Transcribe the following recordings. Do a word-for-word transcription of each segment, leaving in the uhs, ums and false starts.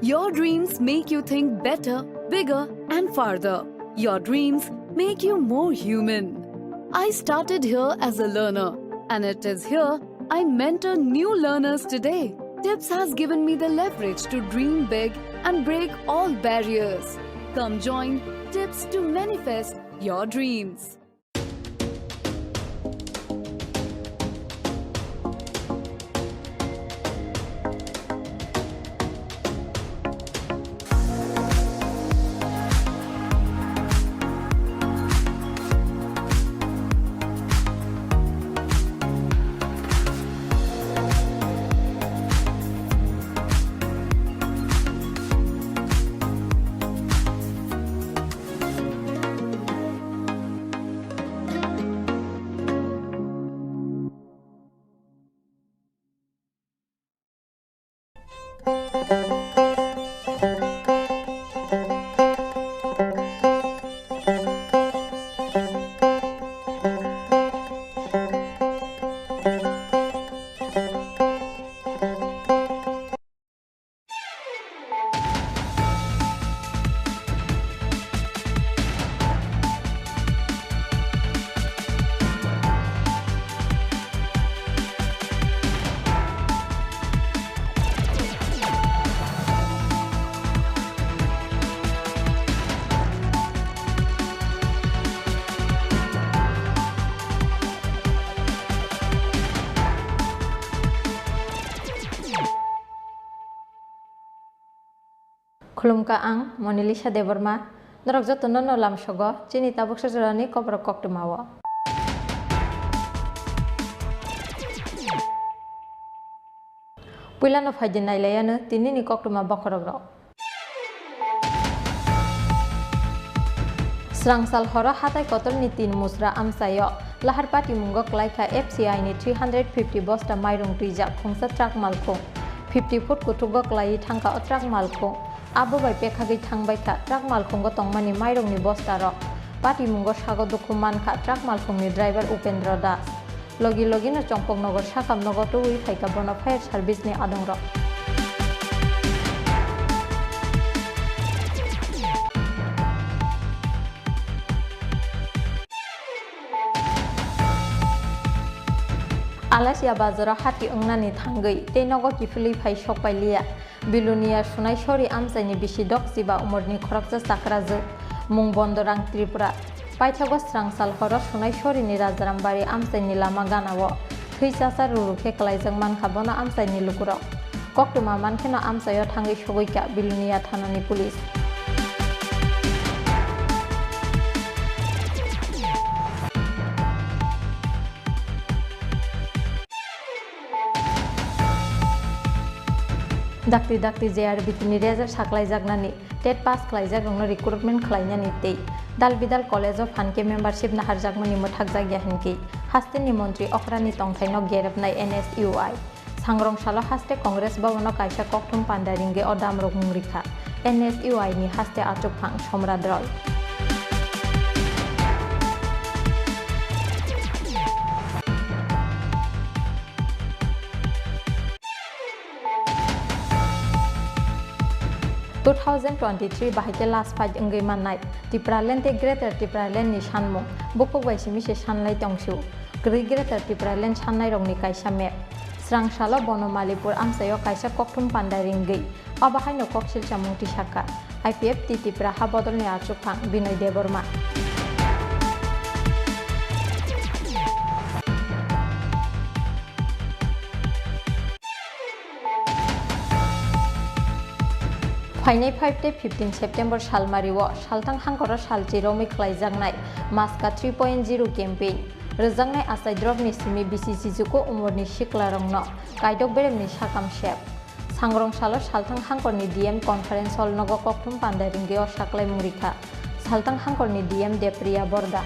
Your dreams make you think better, bigger, and farther. Your dreams make you more human. I started here as a learner, and it is here I mentor new learners today. Tips has given me the leverage to dream big and break all barriers. Come join Tips to manifest your dreams. Khulumkha, ang Monalisa Debbarma. Norok jotono no lamsogo chini tabuksa jorani kokrok koktwmao. Puilano phaidi nailaiano tinini koktwma bokhorokrok. Srangsal horo hatai kotorni tin musra amchaio lahar patimungo klaikha F C I ni three hundred fifty bosta mairung twijak khungsa truck malkhung. Fifty foot kuthugo klaiwi thangkha o truck malkhung. Abo bai pekhagwi thangbaikha truck malkhungo tongmani mairungni bostarok. Patimungo sago dukhu mankha truck malkhungni driver Upendra Das. Logi logino Chongpok nogor sakam nogo tubui phaikha bono fire service ni adongrok. Alasia bazaro hati wngnani thangwi tei nogo kiphilwi phai sokpailiya. Bilonia Sunaisori amchaini bisi dok chiba umorni khoroksa chakrajwk, mung Bondorang Tripura. Paithago srangsal horo Sunaisorini Rajarambari amchaini lama ganao thwi chachar ruru khe klaijak mankha bono amchaini lukurok. Koktwma mankheno amchaio thangwi sogwikha Bilonia thanani police. Dakti dakti J R B T ni result saklaijaknani, tet pass khlaijakrokno recruitment khlainani tei Dalbidal College o phan khe membership naharjakmani mwthakjakya hinkhe hasteni montri okrani tongthaino gerepnai N S U I. Sangrong salo haste Congress Bhavan o kaisa kokthum panda ringwi o damrok mung rikha N S U I ni haste achukphang Somrat Roy. Two thousand twenty-three bahai khe last fight wngwi mannai Tipraland tei Greater Tipraland ni sanmung bukhuk bai simi se sanlai tongsu. Kwrwi Greater Tipraland sannairokni kaisa map. Srang salo Bonomalipur amchaio kaisa kokthum panda ringwi, abo haino kok silchamung tisakha I P F T Tipra ha bodolni achukphang Binoy Debbarma. Phainai five tei fifteen September salmario salthang hangkoro salchi romwi khlaijaknai Maska three point zero campaign. Rwjaknai achai dropni simi bisi chichuko umorni siklarokno kaidok beremni sakam sep. Sangrong salo salthang hangkorni D M conference hall nogo kokthum panda ringwi o saklaimung rikha. Salthang hangkorni D M Depriya Borda.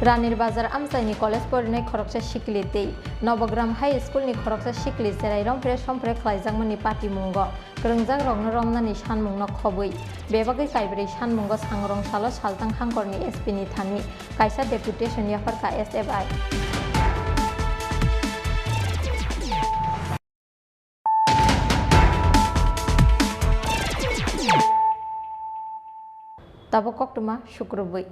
Ranir Bazar amchaini college porinai khoroksa sikli tei Nobogram High School ni khoroksa sikli cherai rompre sompre khlaijakmani patimungo Kwrwngjakrokno romnani sanmungno khobwi bebagwi kaibrwi sanmungo Sangrong salo saltang hangkorni S P ni thani kaisa deputation yapharkha S F I. Tabuk koktwma sukrubwi.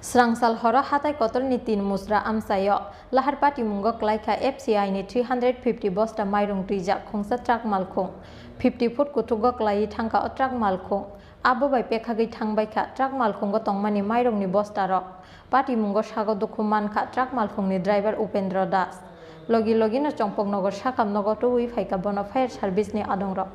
Srangsal horo hatai kotorni tin musra amchaio lahar patimungo klaikha F C I ni three hundred fifty bosta mairung twijak khungsa truck malkhung. Fifty foot kuthugo klaiwi thangkha o truck malkhung. Abo bai pekhagwi thangbaikha truck malkhungo tongmani mairungni bostarok. Patimungo sago dukhu mankha truck malkhungni driver Upendra Das. Logi logino Chongpoknogor sakam nogo tubui phaikha bono fire service ni adongrok.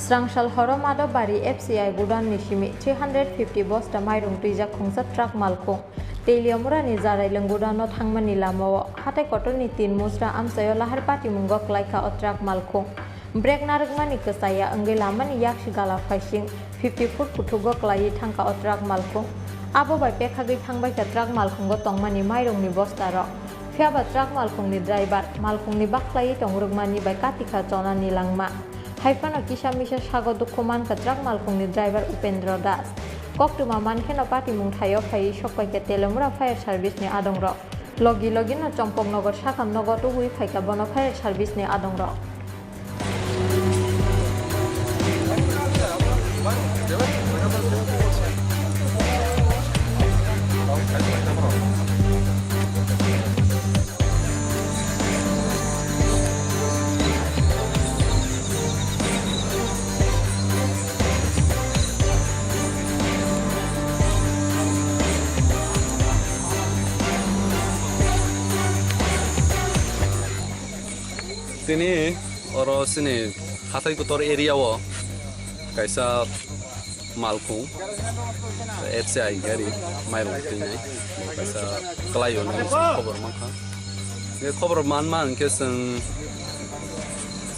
Srangsal horo Madhobari F C I gudanni simi three hundred fifty bosta mairung twijak khungsa truck malkhung. Teliamurani Jarailwng gudano thangmani lamao hatai kotorni tin musra amchaio lahar patimungo klaikha o truck malkhung. Brake narwkmani kwchaya wngwi lamani yaksi gala phaising fifty foot kuthugo klaiwi thangkha o truck malkhung. Abo bai pekhagwi thangbaikha truck malkhungo tongmani mairungni bostarok. Phiyaba truck malkhungni driver malkhungni baklaiwi tongrwkmani bai katikha chonani langma. Haiphano kisa misa sago dukhu mankha truck malkhungni driver Upendra Das. Koktwma mankheno patimung thaio phaiwi sokpaikha Teliamura fire service ni adongrok. Logi logino Chongpoknogor sakam nogo tubui phaikha bono fire service ni adongrok. Tini oro chini hatai kotor area o kaisa malkhung F C I gari mairung twinai kaisa kwlaio nini khobor mankha. Hwnkhe khobor manma hwnkhe chwng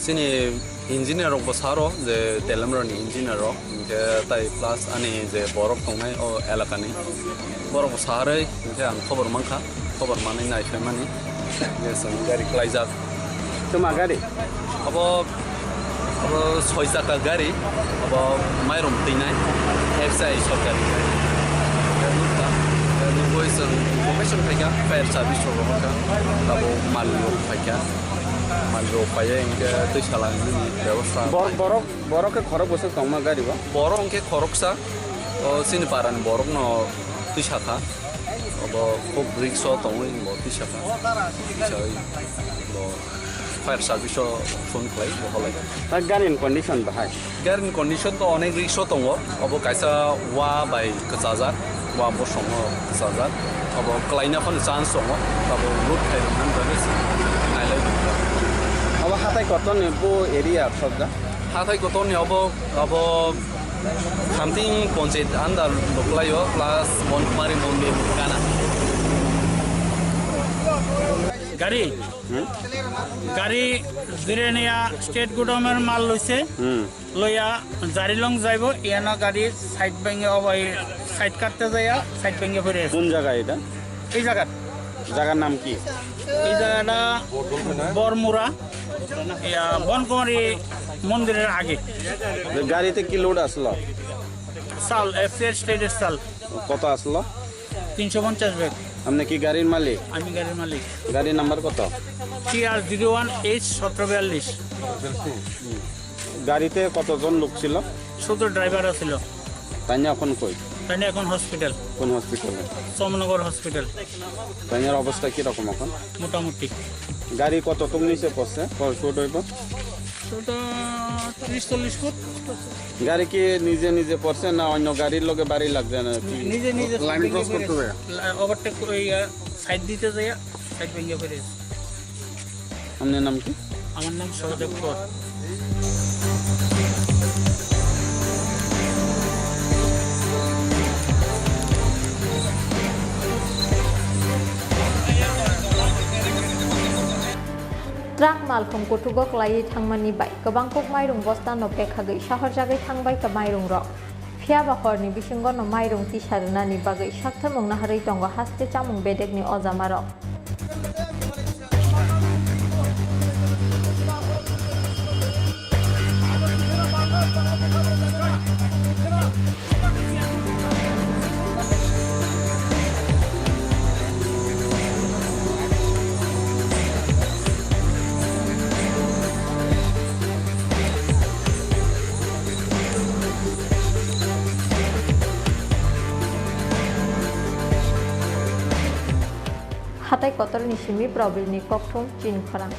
chini engineer rokbo saro je Teliamura ni engineer rok. Hwnkhe tai plus ani je borok tongnai o elakani borokbo saharwi hwnkhe ang khobor mankha, khobor manwi naiphaimani je chwng gari klaijak. Tuma gari? Abo, abo soi chakka gari, abo mairum twinai F C I sorkari gari. Nukha, nugwi chwng information phaikha, fire service rok rohorkha, abo malrok phaikha, malrok phaiya hwnkhe twi salang nini bebosta. Bor-, borok Borok khe khorok bwswk tongma gari o? Borok hwnkhe khoroksa, o chini parani borokno twisakha. Obo khub risk o tongwi bo twisakha. Twisawi bo fire service o phone khlai bo halai. Ta gari ni condition bahai? Gari ni condition to onek risk o tongo. Obo kaisa wa bai kwchajak. Wa bosongo kwchajak. Abo kwlaina phano chance tongo. Abo load khairoknani bagwi se nailai. Abo hatai kotorni bo area thopjak? Hatai kotorni abo, abo something panchayat under bo kwlaio, plus Bonkumari Mondir gana. Gari, hmm? Gari Jirania state godown-or mal loise. Hmm. Loya Jarilong jaibo, iyano gari side bengye obai, side katte jaya, side bengye phure. কোন জায়গা এটা? Ei jagat. জায়গার নাম কি? Ei jagata Bormura, iya, Bonkumari mondiror age. গাড়িতে কি লোড আসলো? Sal, F C I state-or sal. কত আসলো? তিনশো পঞ্চাশ ব্যাগ। আপনি কি গাড়ির মালিক? আমি গাড়ির মালিক। গাড়ির নাম্বার কত? T R zero one H সতেরো বিয়াল্লিশ। গাড়িতে কতজন লোক ছিল? শুধু ড্রাইভার আছিল। তাইনা এখন কই? তাইনা এখন হসপিটাল। কোন হসপিটালে? চমনগর হসপিটাল। তাইনার অবস্থা কিরকম এখন? মোটামুটি। গাড়ি কতটুক নিচে পড়ছে? কয় ফুট হইব? ওটা ত্রিশ চল্লিশ ফুট। গাড়ি কি নিজে নিজে পড়ছে না অন্য গাড়ির লগে বাড়ি লাগছে না? কি? নিজে নিজে লাইন ক্রস করতে যায়? ওভারটেক, ওই, আহ, সাইড দিতে যায়, সাইড ভেঙে পড়ে। আপনার নাম কি? আমার নাম সহদেব কর। Truck malkhung kuthugo klaiwi thangmani bai kwbang kuk mairung bostano pekhagwi sahorjagwi thangbai kha mairungrok. Phiyaba horni bisingono mairung tisa rwnani bagwi saktham wngna harwi tongo haste chamung bedekni ojamarok. Hatai kotorni simi Probilni kokthum chini khorang.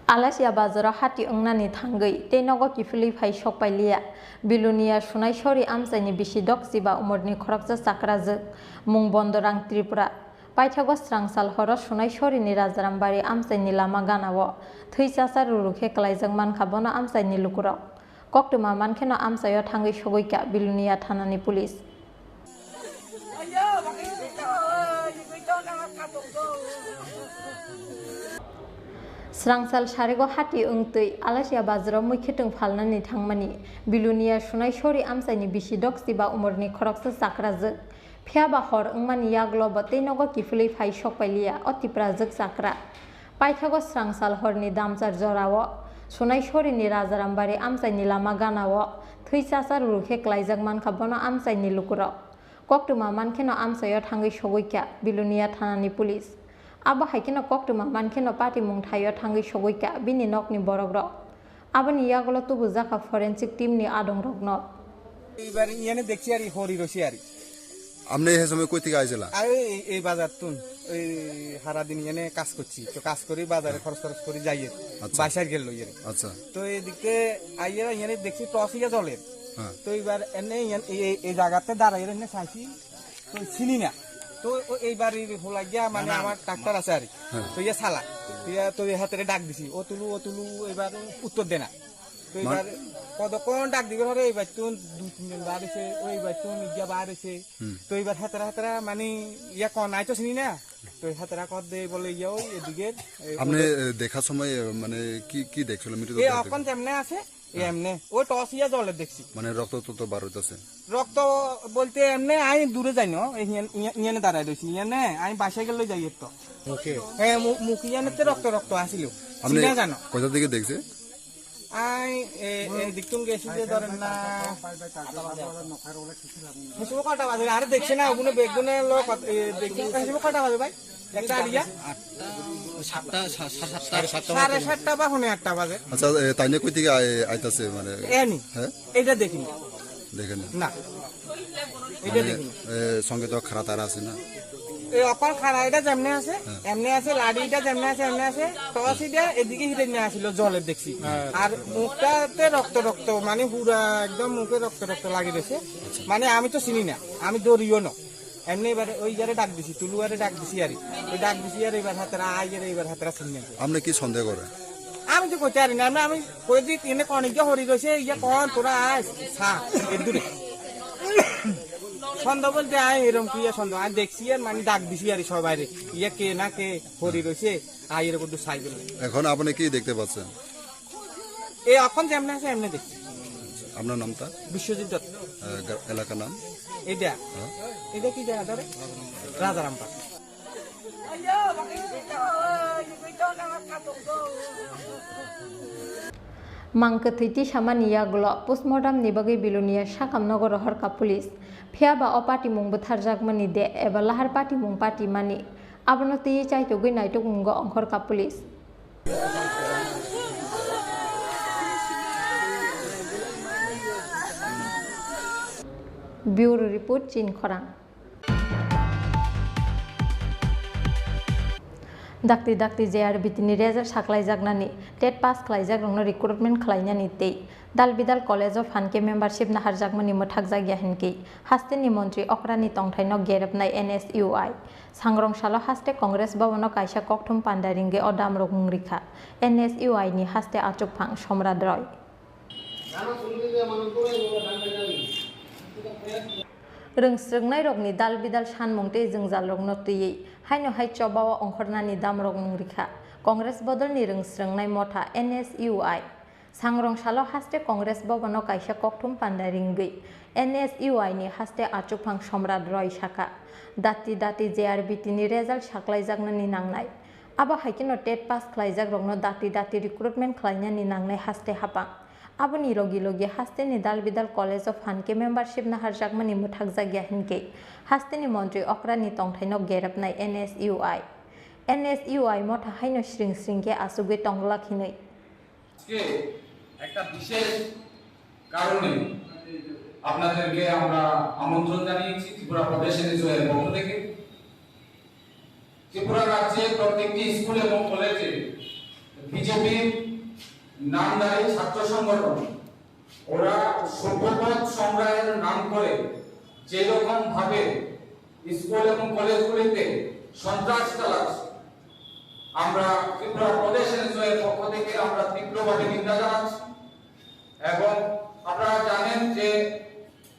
Alasia bazaro hati wngnani thangwi tei nogo kiphilwi phai sokpailiya. Bilonia Sunaisori amchaini bisi dok chiba umorni khoroksa chakrajwk, mung Bondorang Tripura. Paithago srangsal horo Sunaisorini Rajarambari amchaini lama ganao thwi chachar ruru khe klaijak mankha bono amchaini lukurok. Koktwma mankheno amchaio thangwi sogwikha Bilonia thanani police. Srangsal sarigo hati wngtwi Alasia bazaro muikhetwng phalnani thangmani Bilonia Sunaisori amchaini bisi dok chiba umorni khoroksa chakrajwk. Phiyaba hor wngmani yagulo bo tei nogo kiphilwi phai sokpailiya o Tiprajwk chakra. Paithago srangsal horni damchar jorao Sunaisorini Rajarambari amchaini lama ganao thwi chachar ruru khe klaijak mankha bono amchaini lukurok. Koktwma mankheno amchaio thangwi sogwikha Bilonia thanani police. Abo hai kheno koktwma mankheno patimung thaio thangwi sogwikha bini nokni borokrok. Aboni yagulo tubujakha forensic team ni adongrokno. এবার ইয়ানে দেখছি আর হরি রসি আর আপনি এই সময় কই থেকে আইছিলা? আর এই এই বাজার তুন ওই সারাদিন ইয়ানে কাজ করছি, তো কাজ করি বাজারে খরচ খরচ করি যাই আর আচ্ছা। বাইশ আর গেল ইয়ারে। আচ্ছা। তো এদিকে আইয়া ইয়ানে দেখছি টস ইয়া জলের। হ্যাঁ। তো এবার এনে ইয়ান- এই এই- এই জায়গাতে দাঁড়াই এনে চাইছি, তো চিনি না। তো ও- এই বাড়ির হোলা গিয়া মানে আমার ট্রাক্টর আছে আর কি। হ্যাঁ। তো ইয়া সালা, তো ইয়া তো এই হাতে ডাক দিছি, ও তুলু ও তুলু, এবার উত্তর দে না। তো মানে এবার কতক্ষণ ডাক দিবে ধরে এই বাইতুন দুই তিনজন বার হইছে, ওই বাইতুন ইয়া বার হইছে। হুম। তো এবার হেতারা হেতারা মানে ইয়া কন আইতো চিনি না। তো হেতারা কত দে বলে ইয়া ওই এদিকে, এই আপনি, বলে এ, দেখার সময়, এ, মানে কি, কি দেখছিল? মৃতদেহ এ দেখতে? অখন যেমনে আছে, এ হ্যাঁ। এমনে। ওই টস ইয়া জলে দেখছি। মানে রক্ত তো, তো বার হইতাছে। রক্ত বলতে এমনে আমি দূরে যাই না, এই ইয়ান- ইয়ান- ইয়ানে দাঁড়ায় রইছি, ইয়ানে আমি বাসায় গেলে যাই তো। ওকে। হ্যাঁ, মু- মুখ ইয়ানে তো রক্ত রক্ত আসিল। আপনি চিনা জানো? কোথা থেকে দেখছে? আই, এ, এ, দিকটুম গেছি যে ধরেন না। হেসুবো কটা বাজে? আরে দেখছে না, ওগুলো বেগুনে লো কত, এ, দেখছি, হেসুবো কটা বাজে ভাই? একটা আইডিয়া? আটটা, সাতটা, সা-, সাড়ে সাতটা। সাড়ে সাতটা বা পৌনে আটটা বাজে। আচ্ছা, এ, তাই নিয়ে কই থেকে আই-, আইতাছে মানে? এনি। হ্যাঁ? এটা দেখিনি। দেখেন। না। এটা মানে, দেখিনি। এ, সঙ্গে তো খাড়া তারা আছে না? এই অকল খাড়া এটা যেমনে আছে, হ্যাঁ। এমনে আছে, লাড়ি এটা যেমনে আছে, এমনে আছে, টস এটা এদিকে হিরে নিয়ে আসিল, জলের দেখছি। হ্যাঁ। আর মুখটাতে রক্ত রক্ত, মানে পুরা একদম মুখে রক্ত রক্ত লাগিয়ে দিয়েছে। আচ্ছা। মানে আমি তো চিনি না, আমি দৌড়িও না। এমনি এবার ওই যারে ডাক দিছি, তুলু আরে ডাক দিছি আরে। ওই ডাক দিছি আরে এবার হাতেরা আই আরে এবার হাতেরা চিনি না। আপনি কি সন্দেহ করেন? আমি তো কইতে পারি না, আমি, আমি কই দিই, এনে কোন ইয়ে হরি রয়েছে, ইয়ে কোন তোরা আয়, সা, এর দূরে। সন্দেহ বলতে আয় এরকম কি ইয়ে সন্দেহ? আমি দেখছি আর মানে ডাক দিছি আর সবাই রে। ইয়ে কে না কে হরি রয়েছে, আয় এরকম একটু সাই দিল। এখন আপনি কি দেখতে পাচ্ছেন? এই অখন যেমনে আছে এমনে দেখছি। আপনার নামটা? বিশ্বজিৎ দত্ত। আহ, গা-, এলাকার নাম? এটা? হ্যাঁ। এটা কি জায়গা ধরে? রাজারামপাড়া। Mang kwthwi tisamani yagulo postmortem ni bagwi Bilonia sakam nogo rohorkha police. Phiyaba o patimung bwtharjakmani de eba lahar patimung patimani, abono twiwi chaitugwi naitukmungo ongkhorkha police. Bureau Report, Chini Khorang. Dakti dakti J R B T ni result saklaijaknani, tet pass khlaijakrokno recruitment khlainani tei dal bidal college o phan khe membership naharjakmani mwthakjakya hinkhe hasteni montri okrani tongthaino gerepnai N S U I. Sangrong salo haste Congress bhabono kaisa kokthum panda ringwi o damrok wng rikha N S U I ni haste achukphang Somrat Roy. Rwng srwngnairokni dal bidal sanmung tei jwngjalrokno twiwi haino hai chobao ongkhornani damrok wng rikha Congress bodolni rwng srwngnai motha N S U I. Sangrong salo haste Congress bhabono kaisa kokthum panda ringwi N S U I ni haste achukphang Somrat Roy sakha, dati dati J R B T ni result saklaijaknani nangnai. Abo hai kheno TET pass khlaijakrokno dati dati recruitment khlainani nangnai haste hapang. Aboni logi logi hasteni dal bidal College of Hanke membership naharjakmani mwthakjakya hinkhe hasteni montri okrani tongthaino gerepnai N S U I. N S U I motha haino sring sring khe achugwi tongglak hinwi. আজকে একটা বিশেষ কারণে আপনাদেরকে আমরা আমন্ত্রণ জানিয়েছি ত্রিপুরা প্রদেশ এনএসইউ এর পক্ষ থেকে। ত্রিপুরা রাজ্যে প্রত্যেকটি স্কুল এবং কলেজে বিজেপির নামধারী ছাত্র সংগঠন ওরা সভ্যপদ সংগ্রহের নাম করে যেরকম ভাবে স্কুল এবং কলেজগুলিতে সন্ত্রাস চালাচ্ছে, আমরা ত্রিপুরা প্রদেশ এনএসইউ এর পক্ষ থেকে আমরা তীব্রভাবে নিন্দা জানাচ্ছি। এবং আপনারা জানেন যে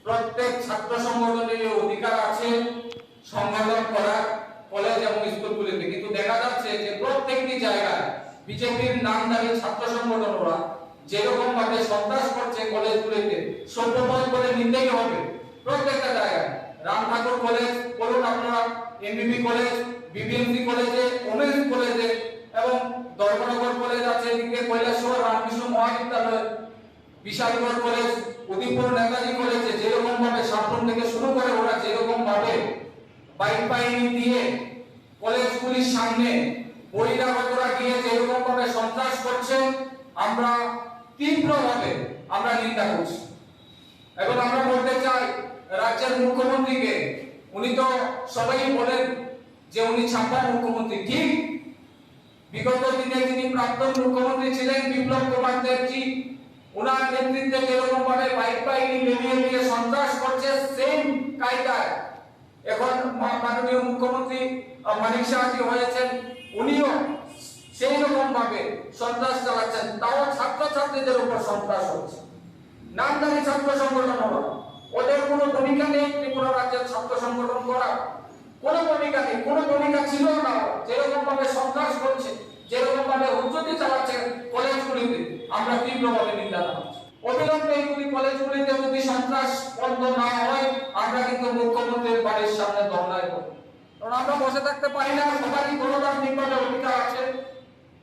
প্রত্যেক ছাত্র সংগঠনের অধিকার আছে সংগঠন করার কলেজ এবং স্কুলগুলিতে, কিন্তু দেখা যাচ্ছে যে প্রত্যেকটি জায়গায় বিজেপির নামধারী ছাত্র সংগঠনরা যেরকম ভাবে সন্ত্রাস করছে কলেজগুলিতে, সভ্যপদ করে নিতেই হবে প্রত্যেকটা জায়গায়। রাম ঠাকুর কলেজ বলুন, আপনারা এমবিবি কলেজ, বিবিএমসি কলেজে, ওমেন্স কলেজে এবং ধর্মনগর কলেজ আছে, এদিকে কৈলাসহর রামকৃষ্ণ মহাবিদ্যালয়, বিশালগড় কলেজ, উদয়পুর নেতাজি কলেজে যেরকম ভাবে সাফল্য থেকে শুরু করে ওরা যেরকম ভাবে বাইক বাহিনী দিয়ে কলেজগুলির সামনে বহিরাগতরা গিয়ে যেরকম ভাবে সন্ত্রাস করছে, আমরা তীব্রভাবে আমরা নিন্দা করছি। এবং আমরা বলতে চাই, রাজ্যের মুখ্যমন্ত্রীকে, উনি তো সবাই বলেন যে উনি ছাপ্পা মুখ্যমন্ত্রী, ঠিক? বিগত দিনে যিনি প্রাক্তন মুখ্যমন্ত্রী ছিলেন বিপ্লব কুমার দেবজি, ওনার নেতৃত্বে যেরকম ভাবে বাইক বাহিনী লেলিয়ে দিয়ে সন্ত্রাস করছে, সেম কায়দায় এখন মা-, মাননীয় মুখ্যমন্ত্রী, আহ, মানিক সাহাজি হয়েছেন, উনিও সেই রকম ভাবে সন্ত্রাস চালাচ্ছেন, তাও ছাত্রছাত্রীদের উপর সন্ত্রাস হচ্ছে। নামধারী ছাত্র সংগঠন হলো, ওদের কোনো ভূমিকা নেই ত্রিপুরা রাজ্যের ছাত্র সংগঠন করার, কোনো ভূমিকা নেই, কোনো ভূমিকা ছিল না। যেরকম ভাবে সন্ত্রাস করছে, যেরকম ভাবে হুজ্জতি চালাচ্ছে কলেজগুলিতে, আমরা তীব্রভাবে নিন্দা জানাচ্ছি। অবিলম্বে এইগুলি কলেজগুলিতে যদি সন্ত্রাস বন্ধ না হয়, আমরা কিন্তু মুখ্যমন্ত্রীর বাড়ির সামনে ধর্ণায় বসব। কারণ আমরা বসে থাকতে পারি না, সবারই গণতান্ত্রিকভাবে অধিকার আছে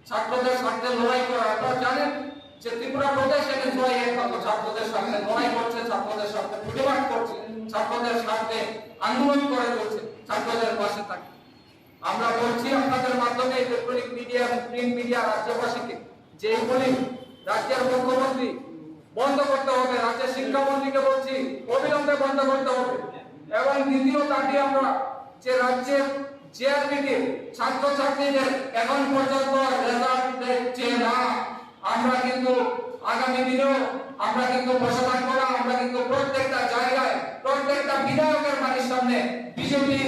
ছাত্রদের স্বার্থে লড়াই করার। আপনারা জানেন যে ত্রিপুরা প্রদেশ এনএসইউ একমাত্র ছাত্রদের স্বার্থে লড়াই করছে, ছাত্রদের স্বার্থে প্রতিবাদ করছে, ছাত্রদের স্বার্থে আন্দোলন করে চলছে, ছাত্রদের পাশে থাকে। আমরা বলছি আপনাদের মাধ্যমে ইলেকট্রনিক মিডিয়া এবং প্রিন্ট মিডিয়া রাজ্যবাসীকে যে এইগুলি রাজ্যের মুখ্যমন্ত্রী বন্ধ করতে হবে, রাজ্যের শিক্ষামন্ত্রীকে বলছি অবিলম্বে বন্ধ করতে হবে। এবং দ্বিতীয় দাবি আমরা যে রাজ্যের জেআরবিটির ছাত্রছাত্রীদের এখন পর্যন্ত রেজাল্ট দিচ্ছে না, আমরা কিন্তু আগামী দিনেও আমরা কিন্তু বসে থাকবো না। আমরা কিন্তু প্রত্যেকটা জায়গায় প্রত্যেকটা বিধায়কের বাড়ির সামনে, বিজেপি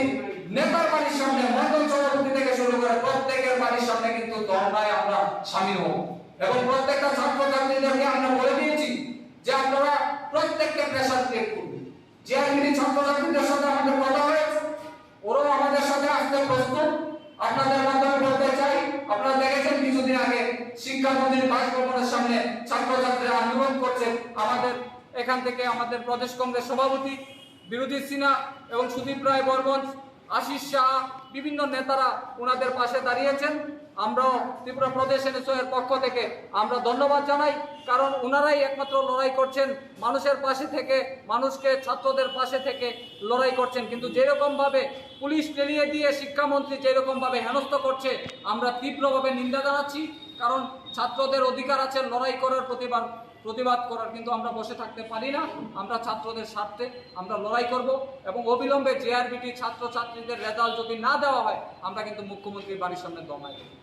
নেতার বাড়ির সামনে, মণ্ডল সভাপতি থেকে শুরু করে প্রত্যেকের বাড়ির সামনে কিন্তু ধর্ণায় আমরা সামিল হব। এবং প্রত্যেকটা ছাত্রছাত্রীদেরকে আমরা বলে দিয়েছি যে আপনারা প্রত্যেককে প্রেশার ক্রিয়েট করবেন। জেআরবিটি ছাত্রছাত্রীদের সাথে আমাদের কথা হয়েছে, ওরাও আমাদের সাথে আসতে প্রস্তুত। আপনাদের মাধ্যমে বলতে চাই, আপনারা দেখেছেন কিছুদিন আগে শিক্ষামন্ত্রীর বাসভবনের সামনে ছাত্রছাত্রীরা আন্দোলন করছে। আমাদের এখান থেকে আমাদের প্রদেশ কংগ্রেস সভাপতি বিরোধী সিনহা এবং সুদীপ রায় বর্মন, আশিস শাহ, বিভিন্ন নেতারা ওনাদের পাশে দাঁড়িয়েছেন। আমরাও ত্রিপুরা প্রদেশ এনএসইউ এর পক্ষ থেকে আমরা ধন্যবাদ জানাই, কারণ ওনারাই একমাত্র লড়াই করছেন মানুষের পাশে থেকে, মানুষকে, ছাত্রদের পাশে থেকে লড়াই করছেন। কিন্তু যেরকম ভাবে পুলিশ লেলিয়ে দিয়ে শিক্ষামন্ত্রী যেরকম ভাবে হেনস্থা করছে, আমরা তীব্রভাবে নিন্দা জানাচ্ছি। কারণ ছাত্রদের অধিকার আছে লড়াই করার, প্রতিবাদ, প্রতিবাদ করার, কিন্তু আমরা বসে থাকতে পারি না। আমরা ছাত্রদের স্বার্থে আমরা লড়াই করব এবং অবিলম্বে জেআরবিটি ছাত্রছাত্রীদের রেজাল্ট যদি না দেওয়া হয়, আমরা কিন্তু মুখ্যমন্ত্রীর বাড়ির সামনে ধর্ণায় বসব।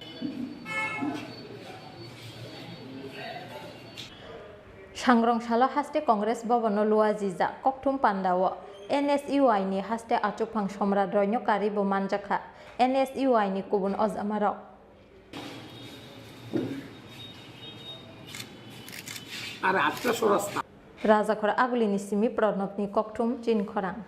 Sangrong salo haste Congress bhabono luajijak kokthum pandao N S U I ni haste achukphang Somrat Royno karwi bo manjakha N S U I ni kubun ojamarok. Rajakhor Agulini simi Pranobni kokthum chinkhorang.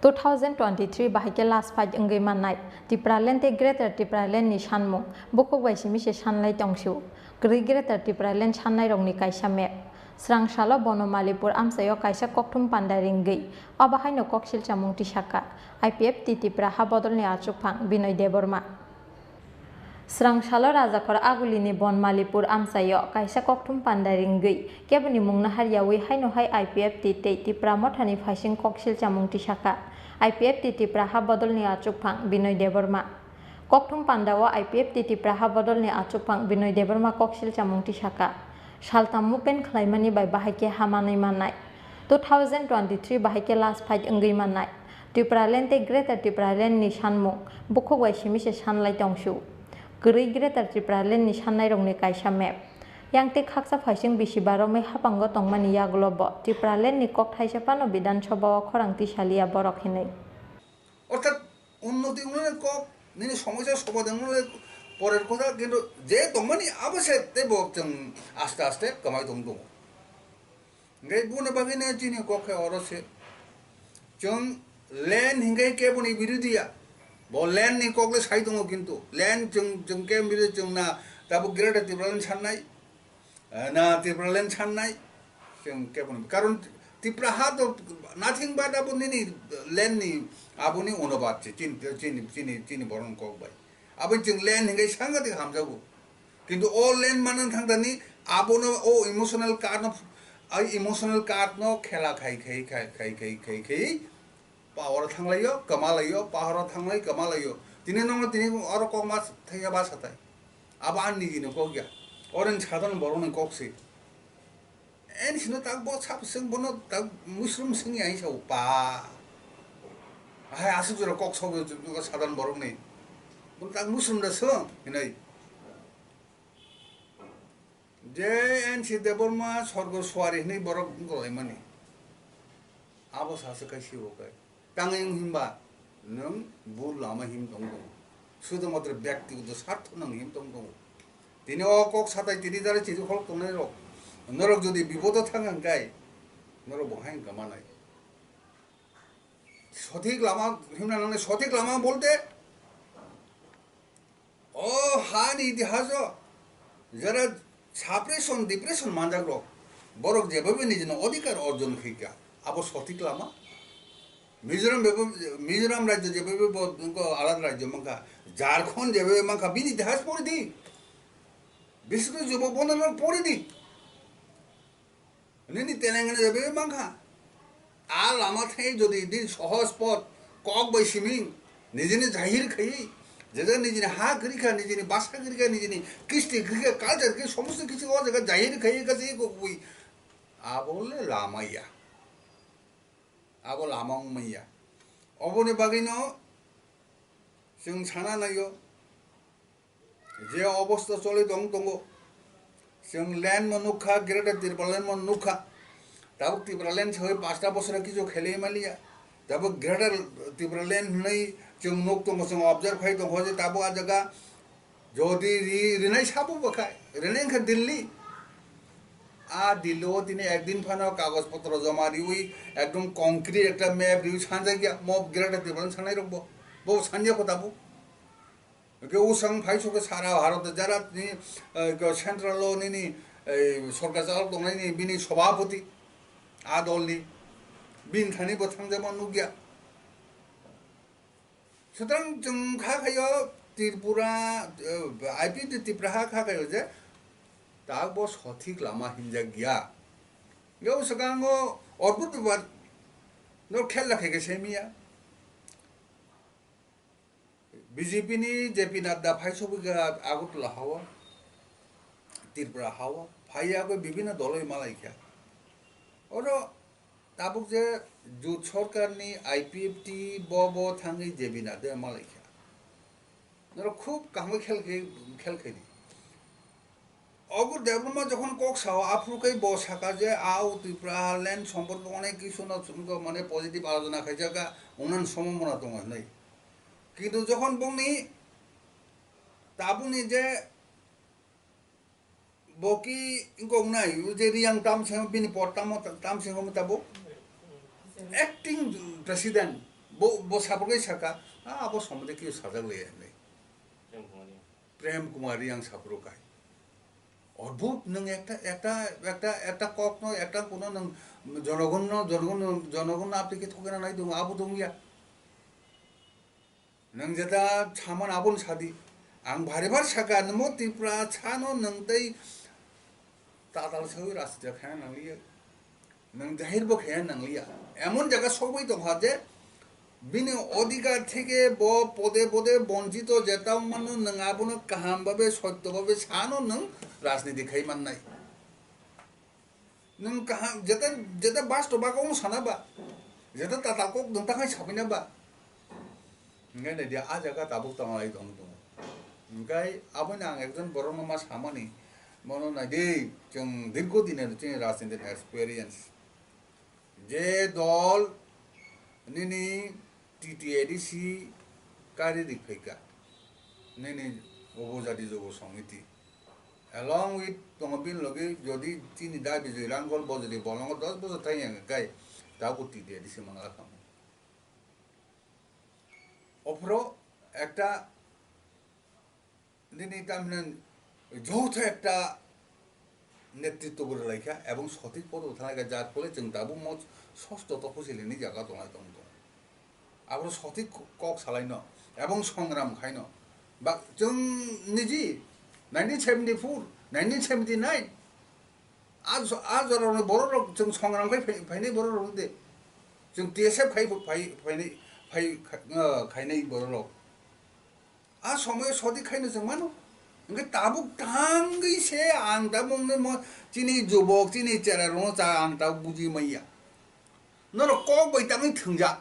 Two thousand twenty-three bahai khe last fight wngwi mannai Tipraland tei Greater Tipraland ni sanmung bukhuk bai simi se sanlai tongsu. Kwrwi Greater Tipraland sannai rokni kaisa map. Srang salo Bonomalipur amchaio kaisa kokthum panda ringwi, abo haino kok silchamung tisaka, I P F T Tipra ha bodolni achukphang Binoy Debbarma. Srang salo Rajakhor Agulini Bonomalipur amchaio kaisa kokthum panda ringwi, keboni mungno haryawi haino hai I P F T tei Tipra Mothani phaising kok silchamung tisaka, I P F T Tipra ha bodolni achukphang Binoy Debbarma. Kokthum pandao I P F T Tipra ha bodolni achukphang Binoy Debbarma kok silchamung tisaka. Saltam movement khlaimani bai bahai khe ha manwi mannai. Two thousand twenty-three bahai khe last fight wngwi mannai. Tipraland tei Greater Tipraland ni sanmung bukhuk bai simi se sanlai tongsu. Kwrwi Greater Tipraland ni sannai rokni kaisa map. Yang tei khaksa phaising bisi baromwi hapango tongmani yagulo bo Tipraland ni kok thaisa phano Bidhan Sabha o khorang tisaliya borok hinwi. Orthat unnoti wngnani kok, nini somosya somadhan wngnani porer kotha, kintu je tongmani abo se teibo chwng aste aste kwmai tong tongo. Hingke boni bagwi no chini kok khe oro se. Chwng land hingke keboni birodhi ya. Bo land ni kok le sai tongo kintu. Land chwng, chwng keboni birodhi chwng na tabuk Greater Tipraland sannai. Eh, na Tipraland sannai, chwng keboni. Karon Tipra ha to nothing but abo nini land ni aboni onubad se, chini, chini, chini, chini borok ni kok bai. Abo chwng land hingke sangatik hamjago. Kintu o land manna thangdani abono o emotional card no, ai emotional card no khela khai, khai, khai, power thanglaio, kwmalaio, power o thanglai, kwmalaio. Tini nongno tini oro kok ma thaiya ba satai. Abo ani nini kok ya. Oro ni sadharno borok ni kok se. Ani sino tak bo sab seng bono tak musrum seng ya sa pa. Hai asuk jora kok sok sadharno borok ni. Bono tak musrum da song hinai. Je N C Debbarma sorgo suari hinwi borok wngkolaimani. Abo sasu kai sibo kai. Tangwi wng himba nwng bul lama him tong tongo. Sudhumatro byaktigoto sartho nwng him tong tongo. Tini o kok satai tini dare chiri kholok tongnai rok. Norok jodi bipodo thang hwnkhe norok bo hai wngkha manai. Sothik lama himna nangnai, sothik lama bolte O hani itihaso jara suppression, depression manjak rok, borok jebabe nijini odhikar orjon khaikha, abo sothik lama. Mizoram bebo, Mizoram rajyo jebabe bo, bo alada rajyo mankha, Jharkhand jebabe mankha, bini itihas pori di. Biskit jobo bono pori di. Nini Telangana jabe mankha. A lama thai jodi din sohoj pot, kok bai siming, nijini jahir khai, jeda nijini ha giri kha, nijini basa giri kha, nijini kisti giri kha, culture giri, somosto kichu o jaga jahir khai, kachi ko kui. Abo le lama ya. Abo lama wngmaya. Oboni bagwino chwng sana naio. Je obosta choli tong tongo, chwng land no nukha, Greater Tipraland no nukha. Tabuk Tipraland sawi pasta bosora kichu khelai maliya. Tabuk Greater Tipraland hinwi chwng nuk tongo, chwng observe khai tongkho je tabuk a jaga jodi ri-, rinai sabo bwkha, rinai wngkha Delhi. A Delhi o tini ekdin phano kagoj potro joma riwi ekdom concrete ekta map riwi sanjakya, mo Greater Tipraland sanai rokbo, bo sanya kho tabuk. Hwnkhe usang phai sokhe sara Bharat jara ni, eh, central o nini, eh, sorkar chalok tongnai ni bini sobhapoti a dol ni bini thani bo thangjakma nukya. Sutrang chwng kha khaio Tripura, eh, I P T Tripura ha kha khaio je tak bo sothik lama hinjak ya. Yo swkango Orkut Bebad no khel la khaikhe semiya. B J P ni J P Nadda phai sogwi kha Agartala hao, Tripura hao, phai ya khe bibhinno doloi malai kha. Oro tabuk je jut sorkar ni I P F T bo bo thangwi J P Nadda malai kha. Norok khub kaham khe khel khe, khel khe di. Ogur Debbarma jokhon kok sao, aphuru khe bo saka je, a o Tripura land sompot bo onek kisu no chwngkhe mane positive alojona khaijak, a ungnani sombhabona tongo hinwi. Kintu jokhon bongni tabukni je bo ki wngkok nai, o je Riyang tam seng bini por tamo tam seng tabo acting president. Bo, bo saphuru kai saka, "Ah, abo sombonde khe sajak le," hinwi. Prem Kumar Reang. Prem Kumar Reang saphuru kai. Odbhut, nwng ekta, ekta, ekta, ekta kokno, ekta kuno nwng jonogonno, jonogonno, jonogonno apni khe thokna nai tongo, abo tongya. Nwng jeta saman aboni sadi. Ang bari bar saka, nwng mo Tripura sano nwng tei tatal sawi rajniti khaina nangliya. Nwng jahir bo khaina nangliya. Emon jaga sogwi tongkha je bini odhikar theke bo pode pode bonchito jeta wngmano nwng abono kaham babe sotto babe sano nwng rajniti khai mannai. Nwng kaham, jeta, jeta basto ba kok sana ba, jeta tata kok nwng takhai sabaina ba. Hingke nai dia, ah jaga tabuk tong lai tong tongo. Hingke abono ang ekjon borok no ma samani, mono nai di, chwng dirgo dine chini rajniti experience. Je dol nini T T A D C kari ri phaikha, nini Upojati Jogo Samiti. Along with tongo bini logi, jodi chini da Bijoy Rangol bo jodi bolongo dos bosor thang yang kai, tabuk T T A D C mangla kamo. Ophro ekta nini tamhinai joto ekta netritw bo rwlaikha ebong sothik podo thanglaikha, jar phole chwng tabuk mo sosto topho silini jaga tonglai tong tongo. Aboro sothik kok salaino ebong songram khaino. Ba chwng niji nineteen seventy-four, nineteen seventy-nine a jo-, a jorani bororok chwng songram khai phai-, phainai bororok de. Chwng T S F khai phai-, phainai, phai-, kha-, khainai bororok. A somoyo sodi khaino chwng mano. Hwnkhe tabuk tangwi se ang tabuk wngwi mo chini jubok, chini cherairokno cha ang tabuk buji manya. Norok kok bai tangwi thwngjak.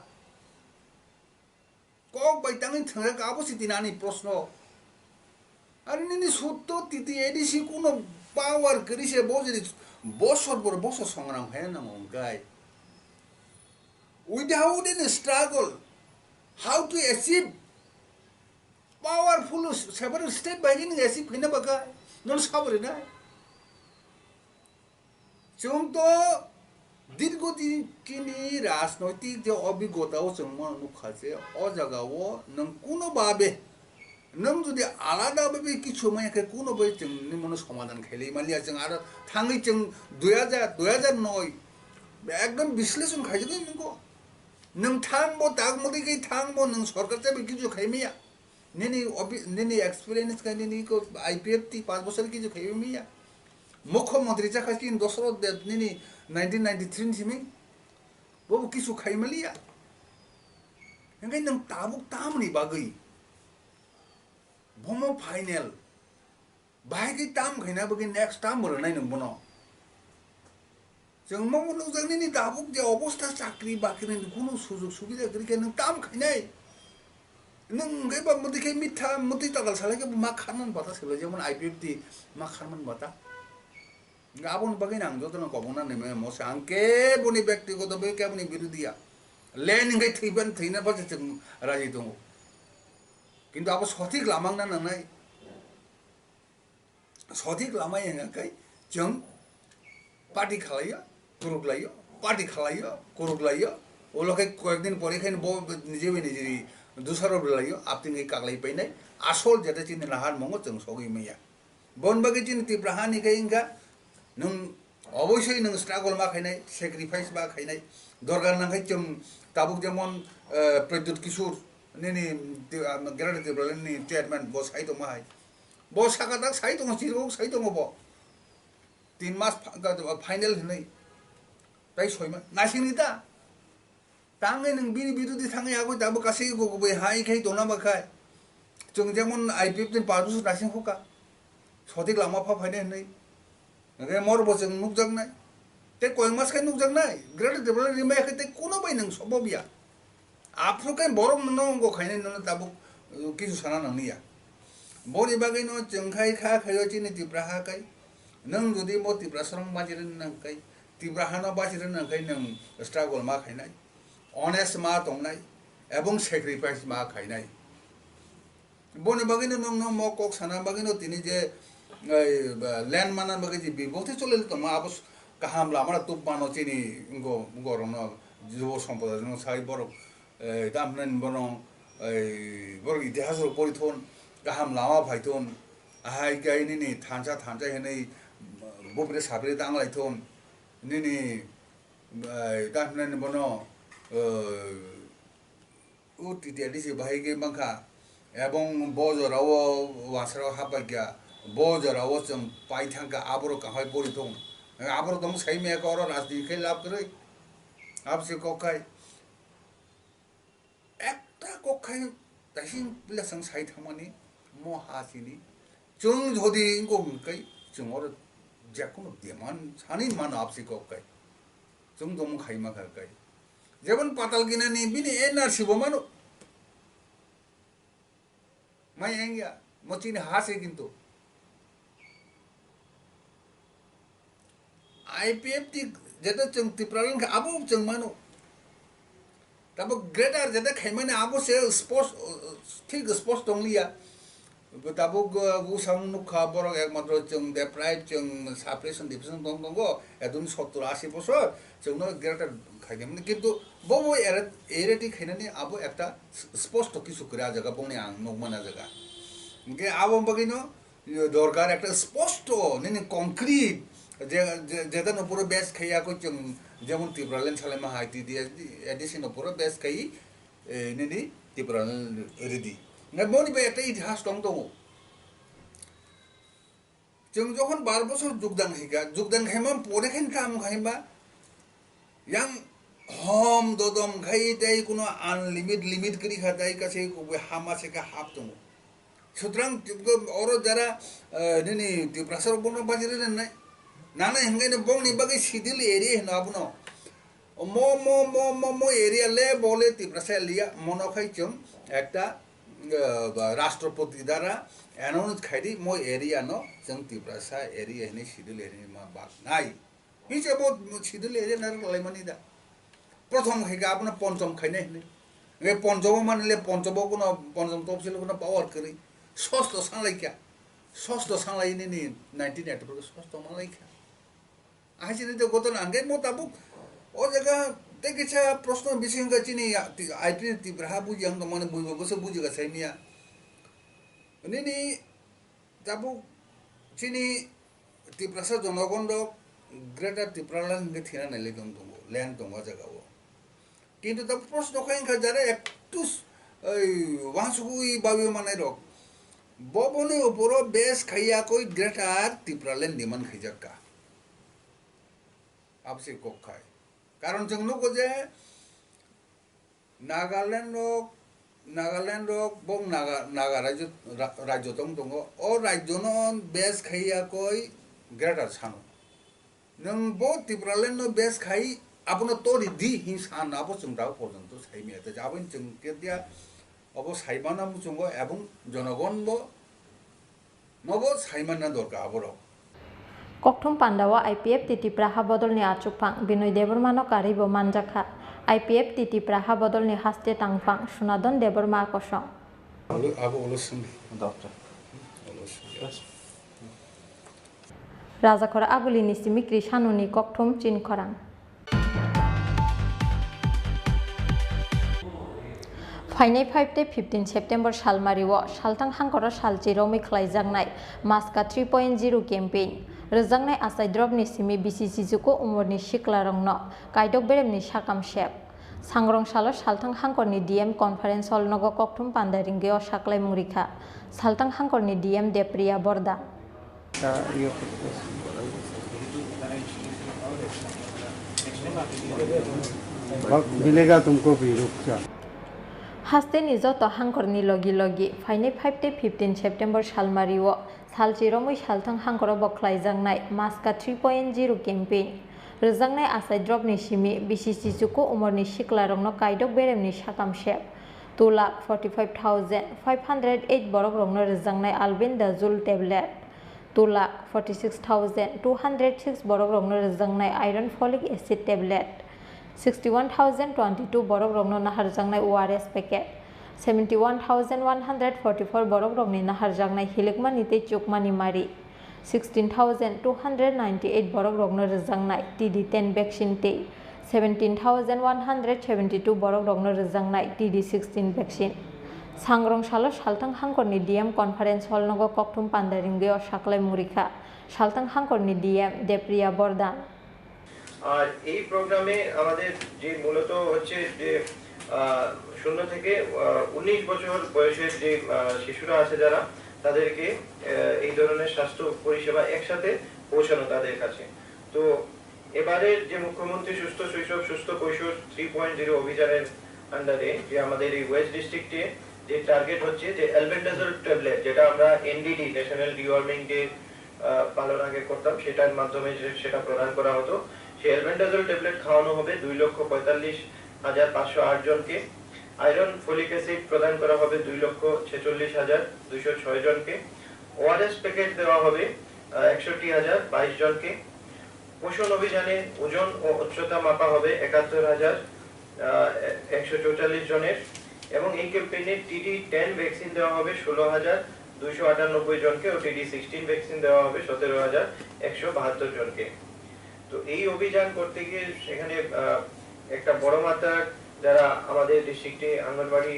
Kok bai tangwi thwngjak abo se tini ani proshno. Are nini sutto T T A D C kuno power kwrwi se bo jodi bosor boro bosor songram khaina nango hwnkhe. Without any struggle, how to achieve powerful several state bai nini achieve khaina bagwi nono sabo rwnai. Chwng to dirgo din chini rajnoitik je obigota o chwng mano nukha je o jaga o nwng kuno babe nwng jodi alada babe kichu manya khe kuno bai chwng nini mano somadhan khailai manya chwng aro thangwi chwng dui hajar, dui hajar noi ekdom bisleshon khaijagwi nukgo. Nwng thang bo tak modi khe thang bo nwng sorkar chabai kichu khaimaya. Nini opi-, nini experience khe nini ko I P F T panch bosor kichu khaimaya. Mukhyamantri chakha chini Dosoroth Deb nini nineteen ninety-three ni simi. Bobo kichu khaimaliya. Hingke nwng tabuk tamni bagwi. Bomo final. Bahai khe tam khaina bagwi next term bo rwnai nwng bono. Chwng mamo nukjak nini tabuk je obostha chakri bakri ni kunu sujug subida kwrwi khe nwng tam khainai. Nwng hwnkhe ba mwtwi khe mitha mwtwi tatal salai khe bo ma kharman bata swlai jemon I P F T ma kharman bata. Hwnkhe aboni bagwi ang jotono kobongna nai maya mo se ang keboni byaktigoto bai keboni birodhi ya. Len hwnkhe thwiban thwina base chwng raji tongo. Kintu abo sothik lama wngna nangnai. Sothik lama ya hwnka khe chwng party khalaio, kuruklaio, party khalaio, kuruklaio. Ulo khe koyekdin pore khe bo nije bai nije dusaro rwlaio, aptwng khe kaklai painai. Asol jeta chini nahar mongo chwng sogwi manya. Bon bagwi chini Tripura hani khe wngkha nwng oboisoi nwng struggle ma khainai, sacrifice ma khainai. Dorkar nang khe chwng tabuk jemon, eh, Pradyut Kishore nini, ah, Greater Tipraland ni chairman bo sai tongma hai. Bo saka tak sai tongo, chirok sai tongo bo. Tin mas pha-, ga-, final hinwi. Tai soi ma-, naising ni ta. Tangwi nwng bini birodhi thangwi agwi tabuk kasi go go bai hai khai tongna ba khai. Chwng jemon I P F ni parbusu naising khuka. Sothik lama pha phainai hinwi. Hwnkhe mor bo chwng nukjaknai. Tei koi mas khai nukjaknai. Greater Tipraland rimai khe tei kuno bai nwng sobob ya. Aphuru khe borok nono wngkha khainai nono tabuk, uh, kisu sana nangni ya. Boni bagwi no chwng khai kha khaio chini Tipra ha kai. Nwng jodi bo Tipra srong bachirwna nang kai, Tipra hano bachirwna nang kai nwng struggle ma khainai, honest ma tongnai, ebong sacrifice ma khainai. Boni bagwino nwng no mo kok sana bagwino tini je, ei, ba, land mana bagwi je bibokti chole tongma abo s-, kaham lama tup mano chini go-, gorokno jubo sompoda no sai borok eh, tamo hinani bono, eh, borok itihas rok pori thun, kaham lama phai thun, ahai khe nini thansa thansa hinwi bupre sapre tang lai thun, nini, eh, tamo hinani bono, eh, O T T R D C bahai khe mankha, ebong bo jorao wasarok hapbaikha, bo jorao chwng pai thangkha, aborok kahai bori thung. Aborok tong sai maya khe oro rajniti khai lab kwrwi. Abse kok khai. Ekta kok khai taising pila chwng sai thangmani mo ha sini. Chwng jodi wngkha hwnkhe chwng oro jekono demand sani mano abse kok khai. Chwng tongmung khai ma kha khai. Jemon Patalgina ni bini N R C bo mano. Mai engya, mo chini ha se kintu. I P F T jeta chwng Tipraland kha abo chwng mano. Tabo greater jeta khaimani abo se sports, thik sports tongliya. Bo tabuk, uh, bwsang nukha borok ekmatro chwng deprive, chwng suppression, depression tong tongo, edun sottor ashi bosor chwngno greater khainani. Kintu bo bo ere-, ereti khainani abo ekta s-, sposto kisu kwrwi ah jaga bongni ang nukmani ah jaga. Hinkhe abo bagwino, yo, dorkar ekta sposto nini concrete je, je, jeta no puro base khaiya koi chwng jemon Tipraland salaima hai T D S, A D C no puro base khai, eh, nini Tipraland ridi. Ngai boni bai ekta itihas tong tongo. Chwng jokhon bar bosor jugdan khaikha, jugdan khaima pore khe tamo khaima yang hom dodom khai tei kuno unlimit limit kwrwi kha tei kaisa kubui hama se khe hap tongo. Sutrang oro jara, eh, nini Tiprasa rok bono bajirwi rwnai. Nana hingai no bongni bagwi sidil area hino abono. Mo, mo, mo, mo, mo area le bo le Tiprasa liya, mono khai chwng ekta, eh, ba, Rashtrapati dara announce khai di, mo area no chwng Tiprasa area hinwi schedule area ma bak nai. Hiche bo schedule area na lai mani da. Prothom khai ga abono ponchom khai nai hinwi. Nge ponchom mani le ponchom bo kuno ponchom topsil kuno power kwrwi. Sosto sanglai kya. Sosto sanglai nini nineteen eighty-four sosto manlai kya. Ahai chini tei goto nang khe mo tabuk o jaga tei kisa proshno bising wngkha chini I P F T Tipra ha buji ang tongmani buibo bwswk bujiga sai miya. Nini tabuk chini Tiprasa jonogon rok Greater Tipraland hwnkhe thina nailai tong tongo, land tongo o jaga o. Kintu tabuk proshno khai wngkha jara ektu s-, ei, wansugwi bagwi manai rok. Bo boni opor o base khai yakwi Greater Tipraland demand khaijak kha. Abse kok khai. Karon chwng nugo je Nagaland rok, Nagaland rok bo Naga, Naga rajyo, ra-, rajyo tong tongo. O rajyo no base khai yakwi Greater sano. Nwng bo Tipraland no base khai abono tori di hin san abo chwng dago porjonto sai maya. Tei aboni chwng khe dia abo sai mana muchungo ebong jonogon bo nobo sai manna dorkar aborok. Kokthum pandao I P F T Tipra ha bodolni achukphang Binoy Debbarmano karwibo manjakha. I P F T Tipra ha bodolni haste tangphang Sunadon Debbarma kosong. Abo, abo ulo sung. Doctor. Ulo sung. Rajakhor Agulini simi Krisanuni kokthum chinkhorang. Phainai five tei fifteen September salmario Salthang Hangkoro salchi romwi khlaijaknai Maska three point zero campaign. Rwjaknai achai dropni simi bisi sijuku umorni siklarokno kaidok beremni sakam sep. Sangrong salo Salthang Hangkorni D M conference hall nogo kokthum panda ringwi o saklaimung rikha Salthang Hangkorni D M Depriya Bordhan. वक्त मिलेगा तुमको भी, रुक जा। Hasteni joto hangkorni logi logi phainai five tei fifteen September salmario salchi romwi Salthang Hangkoro bo khlaijaknai Maska three point zero campaign. Rwjaknai achai dropni simi bisi sijuku umorni siklarokno kaidok beremni sakam sep. Two lakh forty five thousand five hundred eight borokrokno rwjaknai Albendazole tablet. Two lakh forty six thousand two hundred six borokrokno rwjaknai iron folic acid tablet. Sixty one thousand twenty two borokrokno naharjaknai O R S packet. Seventy one thousand one hundred forty four borokrokni naharjaknai hilikmani tei chukmani mari. Sixteen thousand two hundred ninety eight borokrokno rwjaknai T D ten vaccine tei seventeen thousand one hundred seventy two borok rokno rwjaknai T D sixteen vaccine. Sangrong salo Salthang Hangkorni D M Conference Hall nogo kokthum panda ringwi o saklai murikha Salthang Hangkorni D M Depriya Bordan. আর এই প্রোগ্রামে আমাদের যে মূলত হচ্ছে যে আহ, শূন্য থেকে আহ, উনিশ বছর বয়সের যে আহ, শিশুরা আছে যারা, তাদেরকে আহ, এই ধরনের স্বাস্থ্য পরিষেবা একসাথে পৌঁছানো তাদের কাছে। তো এবারের যে মুখ্যমন্ত্রী সুস্থ শৈশব সুস্থ কৈশোর থ্রি পয়েন্ট জিরো অভিযানের আন্ডারে যে আমাদের এই ওয়েস্ট ডিস্ট্রিক্টে যে টার্গেট হচ্ছে যে অ্যালবেন্ডাজোল ট্যাবলেট, যেটা আমরা এনডিডি, ন্যাশনাল ডিওয়ার্মিং ডে আহ, পালন আগে করতাম, সেটার মাধ্যমে যে সেটা প্রদান করা হতো। সেই অ্যালবেন্ডাজোল ট্যাবলেট খাওয়ানো হবে দুই লক্ষ পঁয়তাল্লিশ হাজার পাঁচশো আট জনকে। আয়রন ফোলিক অ্যাসিড প্রদান করা হবে দুই লক্ষ ছেচল্লিশ হাজার দুইশো ছয় জনকে। ওআরএস প্যাকেট দেওয়া হবে আহ, একষট্টি হাজার বাইশ জনকে। পোষণ অভিযানে ওজন ও উচ্চতা মাপা হবে একাত্তর হাজার আহ, একশো চৌচল্লিশ জনের এবং এই ক্যাম্পেইনে টিডি টেন ভ্যাকসিন দেওয়া হবে ষোলো হাজার দুইশো আটানব্বই জনকে ও টিডি সিক্সটিন ভ্যাকসিন দেওয়া হবে সতেরো হাজার একশো বাহাত্তর জনকে। তো এই অভিযান করতে গিয়ে সেখানে আহ, একটা বড় মাত্রার যারা আমাদের ডিস্ট্রিক্টে আঙ্গনবাড়ি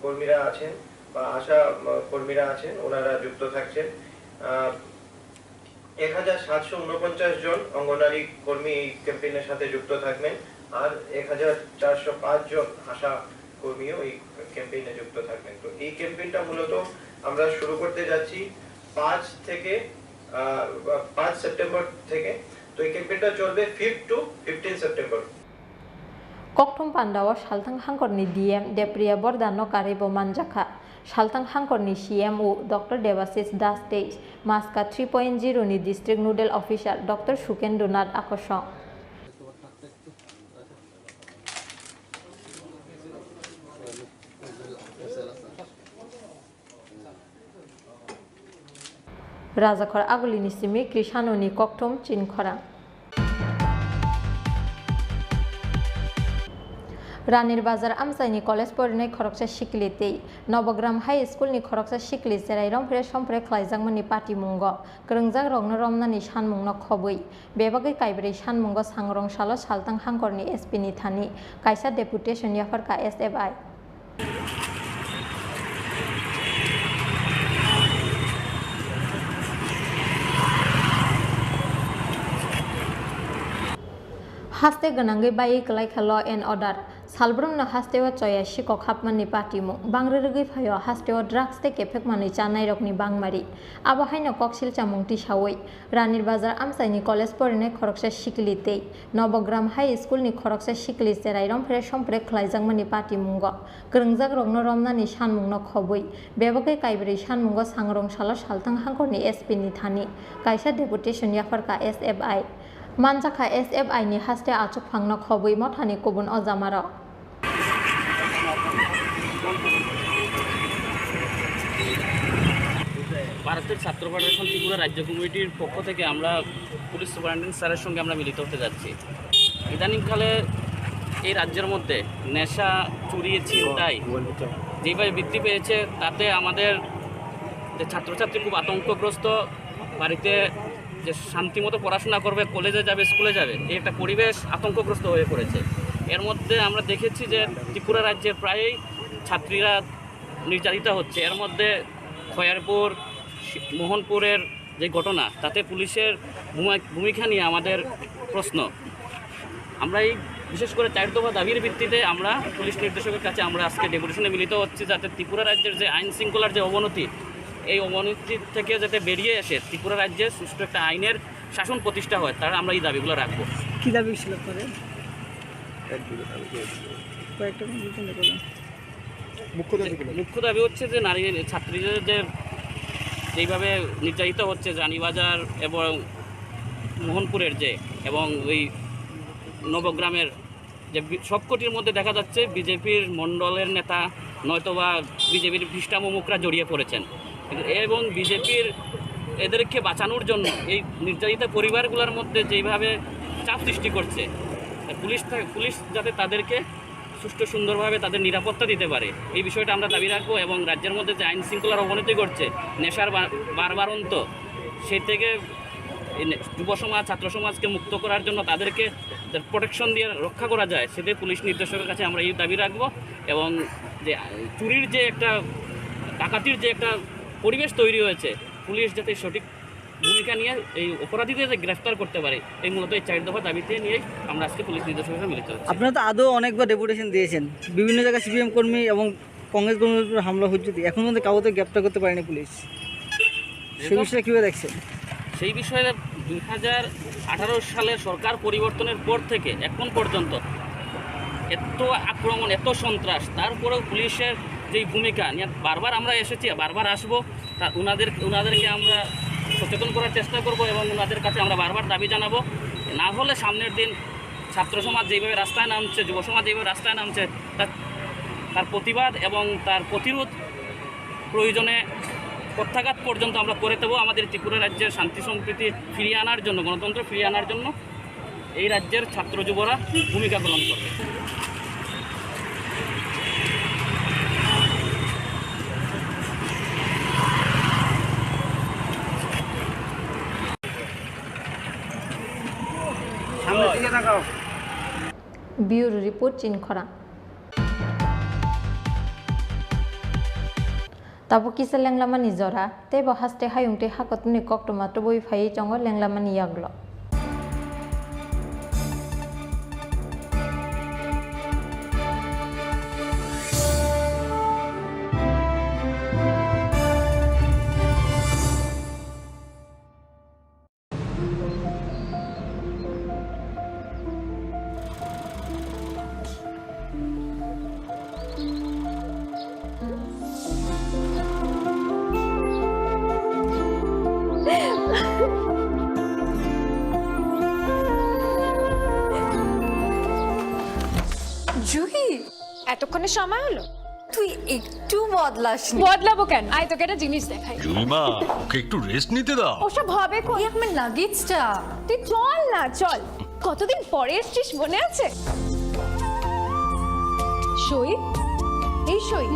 কর্মীরা আছেন বা আশা আহ, কর্মীরা আছেন, ওনারা যুক্ত থাকছেন। আহ, এক হাজার সাতশো ঊনপঞ্চাশ জন অঙ্গনারী কর্মী এই ক্যাম্পেইনের সাথে যুক্ত থাকবেন, আর এক হাজার চারশো পাঁচ জন আশা কর্মীও এই ক্যাম্পেইনে যুক্ত থাকবেন। তো এই ক্যাম্পেইনটা মূলত আমরা শুরু করতে যাচ্ছি পাঁচ থেকে আহ, পাঁচ সেপ্টেম্বর থেকে। তো এই ক্যাম্পেইনটা চলবে fifth two fifteen September. Kokthum pandao Salthang Hangkorni D M Depriya Bordanno karwi bo manjakha. Salthang Hangkorni C M O Doctor Debashish Das tei Maska three point zero ni District Nodal Officer Doctor Sukendra Nath Akosong. Rajakhor Agulini simi Krishanoni kokthum chinkhorang. Ranir Bazar amchaini college porinai khoroksa sikli tei Nobogram High School ni khoroksa sikli cherai romphre somphre khlaijakmani patimungo kwrwngjakrokno romnani sanmungno khobwi bebagwi kaibrwi sanmungo Sangrong salo Salthang Hangkorni S P ni thani kaisa deputation yapharkha S F I. Haste gwnangwi baiwi kwlaikha law and order. Salbrumno hasteo choya sikok hapmani patimung. Bangri rwgwi phaio hasteo drugs tei kephek manwi chanairokni bangmari. Abo haino koksil chamung tisawi Ranir Bazar amchaini college porinai khoroksa sikli tei Nobogram High School ni khoroksa sikli cherai romphre somphre khlaijakmani patimungo kwrwngjakrokno romnani sanmungno khobwi bebagwi kaibrwi sanmungo Sangrong salo Salthang Hangkorni S P ni thani kaisa deputation yapharkha S F I. Manjakha S F I ni haste achukphangno khobwi mothani kubun ojamarok. ভারতের ছাত্র ফেডারেশন ত্রিপুরা রাজ্য কমিটির পক্ষ থেকে আমরা police superintendent স্যারের সঙ্গে আমরা মিলিত হতে যাচ্ছি। ইদানিংকালে এই রাজ্যের মধ্যে নেশা, চুরি, ছিনতাই যেভাবে বৃদ্ধি পেয়েছে, তাতে আমাদের যে ছাত্রছাত্রী খুব আতঙ্কগ্রস্ত। বাড়িতে যে শান্তিমতো পড়াশোনা করবে, কলেজে যাবে, স্কুলে যাবে, এই একটা পরিবেশ আতঙ্কগ্রস্ত হয়ে পড়েছে। এর মধ্যে আমরা দেখেছি যে ত্রিপুরা রাজ্যের প্রায়ই ছাত্রীরা নির্যাতিতা হচ্ছে। এর মধ্যে খয়েরপুর, শি-, মোহনপুরের যে ঘটনা, তাতে পুলিশের ভূমা-, ভূমিকা নিয়ে আমাদের প্রশ্ন। আমরা এই বিশেষ করে চার দফা দাবির ভিত্তিতে আমরা পুলিশ নির্দেশকের কাছে আমরা আজকে ডেপুটেশনে মিলিত হচ্ছি, যাতে ত্রিপুরা রাজ্যের যে আইন শৃঙ্খলার যে অবনতি, এই অবনতি থেকে যাতে বেরিয়ে এসে ত্রিপুরা রাজ্যে সুষ্ঠু একটা আইনের শাসন প্রতিষ্ঠা হয়, তার আমরা এই দাবিগুলো রাখবো। কি দাবি ছিল আপনাদের? কয়েকটা কোন কোন দাবি? মুখ্য দাবিগুলো। মুখ্য দাবি হচ্ছে যে নারী ছাত্রীদের যে যেইভাবে নির্যাতিত হচ্ছে রানীবাজার এবং মোহনপুরের যে এবং ওই নবগ্রামের যে বি-, সবকটির মধ্যে দেখা যাচ্ছে বিজেপির মণ্ডলের নেতা নয়তোবা বিজেপির খ্রিস্টান মুখরা জড়িয়ে পড়েছেন। কিন্তু এবং বিজেপির এদেরকে বাঁচানোর জন্য এই নির্যাতিত পরিবারগুলোর মধ্যে যেইভাবে চাপ সৃষ্টি করছে, পুলিশ থা-, পুলিশ যাতে তাদেরকে সুষ্ঠু সুন্দরভাবে তাদের নিরাপত্তা দিতে পারে, এই বিষয়টা আমরা দাবি রাখবো। এবং রাজ্যের মধ্যে যে আইন শৃঙ্খলার অবনতি ঘটছে, নেশার বা-, বারবারন্ত, সেই থেকে এই নে-, যুব সমাজ, ছাত্র সমাজকে মুক্ত করার জন্য তাদেরকে প্রোটেকশন দিয়ে রক্ষা করা যায়, সেটাই পুলিশ নির্দেশকের কাছে আমরা এই দাবি রাখবো। এবং যে চুরির যে একটা, ডাকাতির যে একটা পরিবেশ তৈরি হয়েছে, পুলিশ যাতে সঠিক ভূমিকা নিয়ে এই অপরাধীদের গ্রেফতার করতে পারে, এই মূলত এই চার দফা দাবিতে নিয়েই আমরা আজকে পুলিশ নির্দেশকের কাছে মিলিত হচ্ছি। আপনারা তো আগেও অনেকবার ডেপুটেশন দিয়েছেন, বিভিন্ন জায়গায় সিপিএম কর্মী এবং কংগ্রেস কর্মীর উপর হামলা হচ্ছে, এখন পর্যন্ত কাউকে গ্রেপ্তার করতে পারেনি পুলিশ। সে বিষয়ে কীভাবে দেখছেন? সেই বিষয়ে দুই হাজার আঠারো সালের সরকার পরিবর্তনের পর থেকে এখন পর্যন্ত এত আক্রমণ, এত সন্ত্রাস, তারপরেও পুলিশের যেই ভূমিকা নিয়ে বারবার আমরা এসেছি, বারবার আসবো, তা ওনাদের, ওনাদেরকে আমরা সচেতন করার চেষ্টা করব এবং ওনাদের কাছে আমরা বারবার দাবি জানাবো। না হলে সামনের দিন ছাত্র সমাজ যেইভাবে রাস্তায় নামছে, যুব সমাজ যেইভাবে রাস্তায় নামছে, তার, তার প্রতিবাদ এবং তার প্রতিরোধ প্রয়োজনে পক্ষাঘাত পর্যন্ত আমরা করে দেবো। আমাদের ত্রিপুরা রাজ্যের শান্তি সম্প্রীতি ফিরিয়ে আনার জন্য, গণতন্ত্র ফিরিয়ে আনার জন্য এই রাজ্যের ছাত্র যুবরা ভূমিকা গ্রহণ করবে। সামনের দিকে তাকাও। Bureau Report, Chinkhorang. Tabuk kisa lenglamani jora, tei bo haste hayung tei hakotmoni koktwma tubui phaiwi tongo lenglamani yagulo. Juhi, এতক্ষণে সময় হলো? তুই একটু বদলাসনি। বদলাবো কেন? আয়, তোকে একটা জিনিস দেখাই। জুইমা, ওকে একটু রেস্ট নিতে দাও। ওসব হবে কোন? এই আমার লাগেজটা। তুই চল না, চল। কতদিন পরে এসছিস, মনে আছে? সই, এই সই।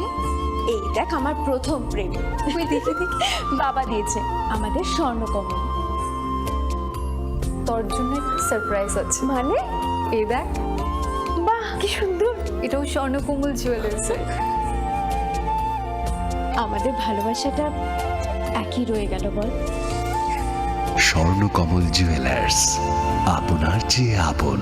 এই দেখ, আমার প্রথম প্রেম। তুই দেখে দেখে। বাবা দিয়েছে আমাদের স্বর্ণকমল। তোর জন্য একটা সারপ্রাইজ আছে। মানে? এই দেখ। বাহ, কি সুন্দর। এটাও স্বর্ণকমল জুয়েলার্সের। আমাদের ভালোবাসাটা একই রয়ে গেল, বল? স্বর্ণকমল জুয়েলার্স, আপনার চেয়ে আপন।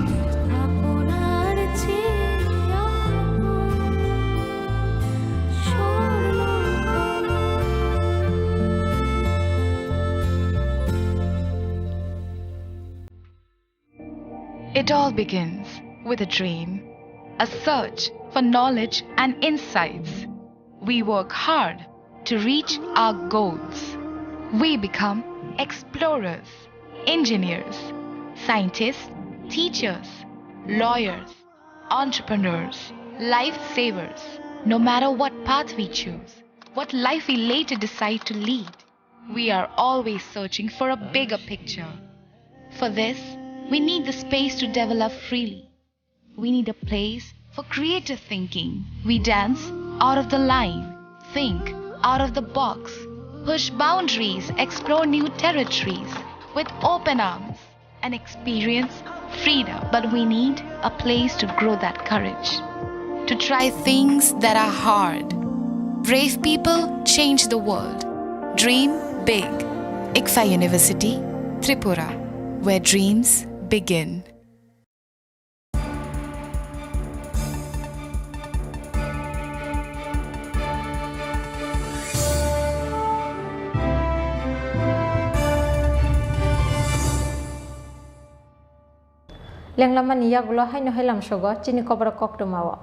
It all begins with a dream, a search for knowledge and insights. We work hard to reach our goals. We become explorers, engineers, scientists, teachers, lawyers, entrepreneurs, lifesavers. No matter what path we choose, what life we later decide to lead, we are always searching for a bigger picture. For this, we need the space to develop freely. We need a place for creative thinking. We dance out of the line, think out of the box, push boundaries, explore new territories with open arms and experience freedom. But we need a place to grow that courage, to try things that are hard. Brave people change the world. Dream big. ICFAI University, Tripura, where dreams begin. Lenglamani yagulo haino hai lamsogo chini koborok koktwmao.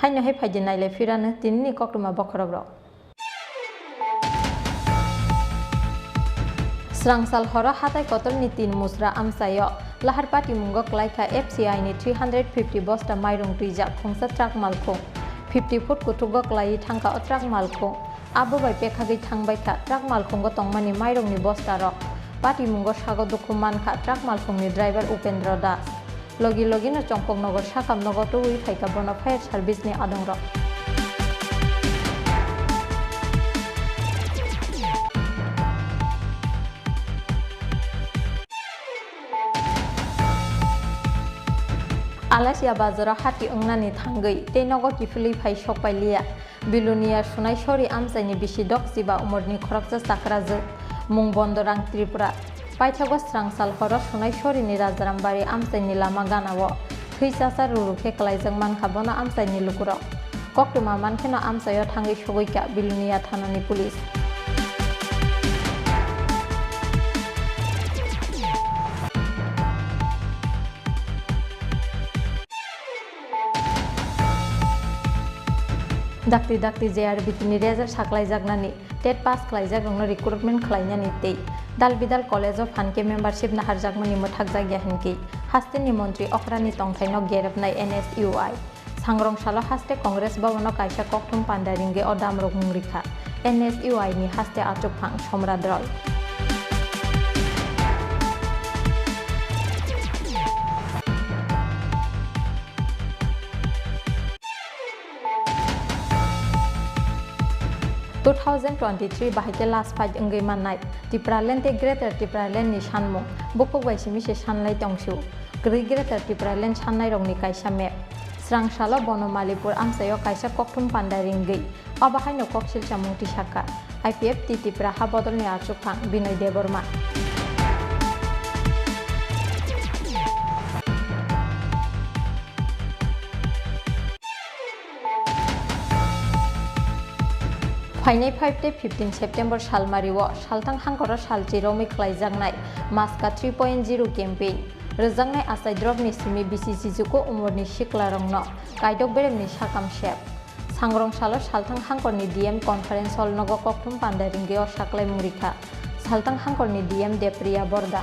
Haino hai phaidi nailai phirano tinini koktwma bokhorokrok. Srangsal horo hatai kotorni tin musra amchaio lahar patimungo klaikha F C I ni three hundred fifty bosta mairung twijak khungsa truck malkhung. Fifty foot kuthugo klaiwi thangkha o truck malkhung. Abo bai pekhagwi thangbaikha truck malkhungo tongmani mairungni bostarok. Patimungo sago dukhu mankha truck malkhungni driver Upendra Das. Logi logino Chongpoknogo sakam nogo tubui phaikha bono fire service ni adongrok. Alasia bazaro hati wngnani thangwi tei nogo kiphilwi phai sokpailiya. Bilonia Sunaisori amchaini bisi dok chiba umorni khoroksa chakrajwk, mung Bondorang Tripura. Paithago srangsal horo Sunaisorini Rajarambari amchaini lama ganao thwi chachar ruru khe kwlaijak mankha bono amchaini lukurok. Koktwma mankheno amchaio thangwi sogwikha Bilonia thanani police. Dakti dakti J R B T ni result saklaijaknani, tet pass khlaijakrokno recruitment khlainani tei dal bidal college o phan khe membership naharjakmani mwthakjakya hinkhe hasteni montri okhrani tongthaino gerepnai N S U I. Sangrong salo haste Congress Bhavan o kaisa kokthum panda ringwi o damrok mung rikha N S U I ni haste achukphang Somradrol. Two thousand twenty-three bahai khe last fight wngwi mannai Tipraland tei Greater Tipraland ni sanmung. Bukhuk bai simi se sanlai tongsu. Kwrwi Greater Tipraland sannairokni kaisa map. Srang salo Bonomalipur amchaio kaisa kokthum panda ringwi obo haino koksil chamung tisakha I P F T Tipra ha bodolni achukphang Binoy Debbarma. Phainai five tei fifteen September salmario salthang hangkoro salchi romwi khlaijaknai Maska three point zero campaign. Rwjaknai achai dropni simi bisi chichuku umorni siklarokno kaidok beremni sakam sep. Sangrong salo salthang hangkorni D M conference hall nogo kokthum panda ringwi o saklaimung rikha. Salthang hangkorni D M Depriya Borda.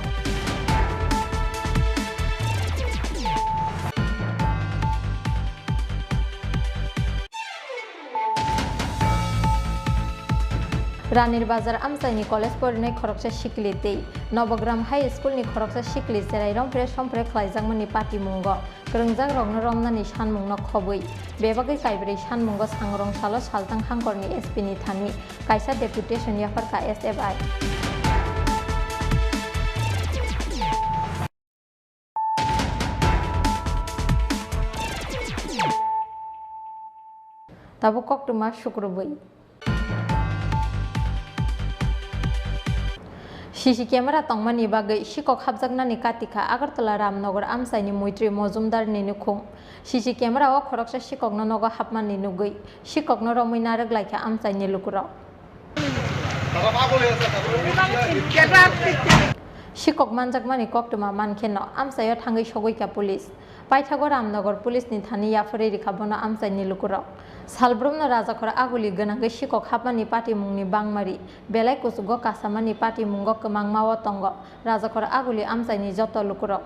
Ranir Bazar amchaini college porinai khoroksa sikli tei Nobogram High School ni khoroksa sikli cherai rompre sompre khlaijakmani patimungo kwrwngjakrokno romnani sanmungno khobwi bebagwi kaibrwi sanmungo sangrong salo salthang hangkorni S P ni thani kaisa deputation yapharkha S F I. Tabuk koktwma sukrubwi. C C camera tongmani bagwi sikok hapjaknani katikha Agartala Ramnagar amchaini Moitri Mojumdarni nukhung. C C camera o khoroksa sikokno nogo hapmani nugwi sikokno romwi narwk laikha amchaini lukurok. Sikok manjakmani koktwma mankheno amchaio thangwi sogwikha police. Paithago Ramnagar police ni thani yapharwi rikha bono amchaini lukurok. Salbrumno rajakhor aguli gwnangwi sikok hapmani patimungni bangmari belai kuchugo kasamani patimungo kwmangmao tongo rajakhor aguli amchaini joto lukurok.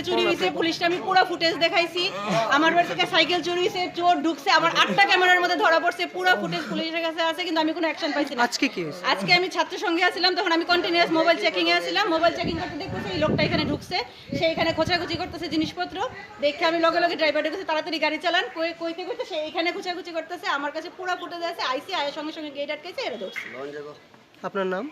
চুরি হয়েছে, পুলিশটা আমি পুরো ফুটেজ দেখাইছি। আমার বাড়ি থেকে সাইকেল চুরি হয়েছে, চোর ঢুকছে, আমার আটটা ক্যামেরার মধ্যে ধরা পড়ছে, পুরো ফুটেজ পুলিশের কাছে আছে, কিন্তু আমি কোনো অ্যাকশন পাইছি না। আজকে কি হয়েছে? আজকে আমি ছাত্র সংঘে আছিলাম, তখন আমি কন্টিনিউয়াস মোবাইল চেকিং এ আছিলাম। মোবাইল চেকিং করতে দেখতেছি এই লোকটা এখানে ঢুকছে, সে এখানে খোঁচাখুচি করতেছে জিনিসপত্র। দেখে আমি লগে লগে ড্রাইভারকে বলছি, "তাড়াতাড়ি গাড়ি চালান।" কই-, কইতে কইতে সে এখানে খোঁচাখুচি করতেছে। আমার কাছে পুরো ফুটেজ আছে, আইসি আয়া সঙ্গে সঙ্গে গেট আটকেছে, এরা ধরছে। আপনার নাম?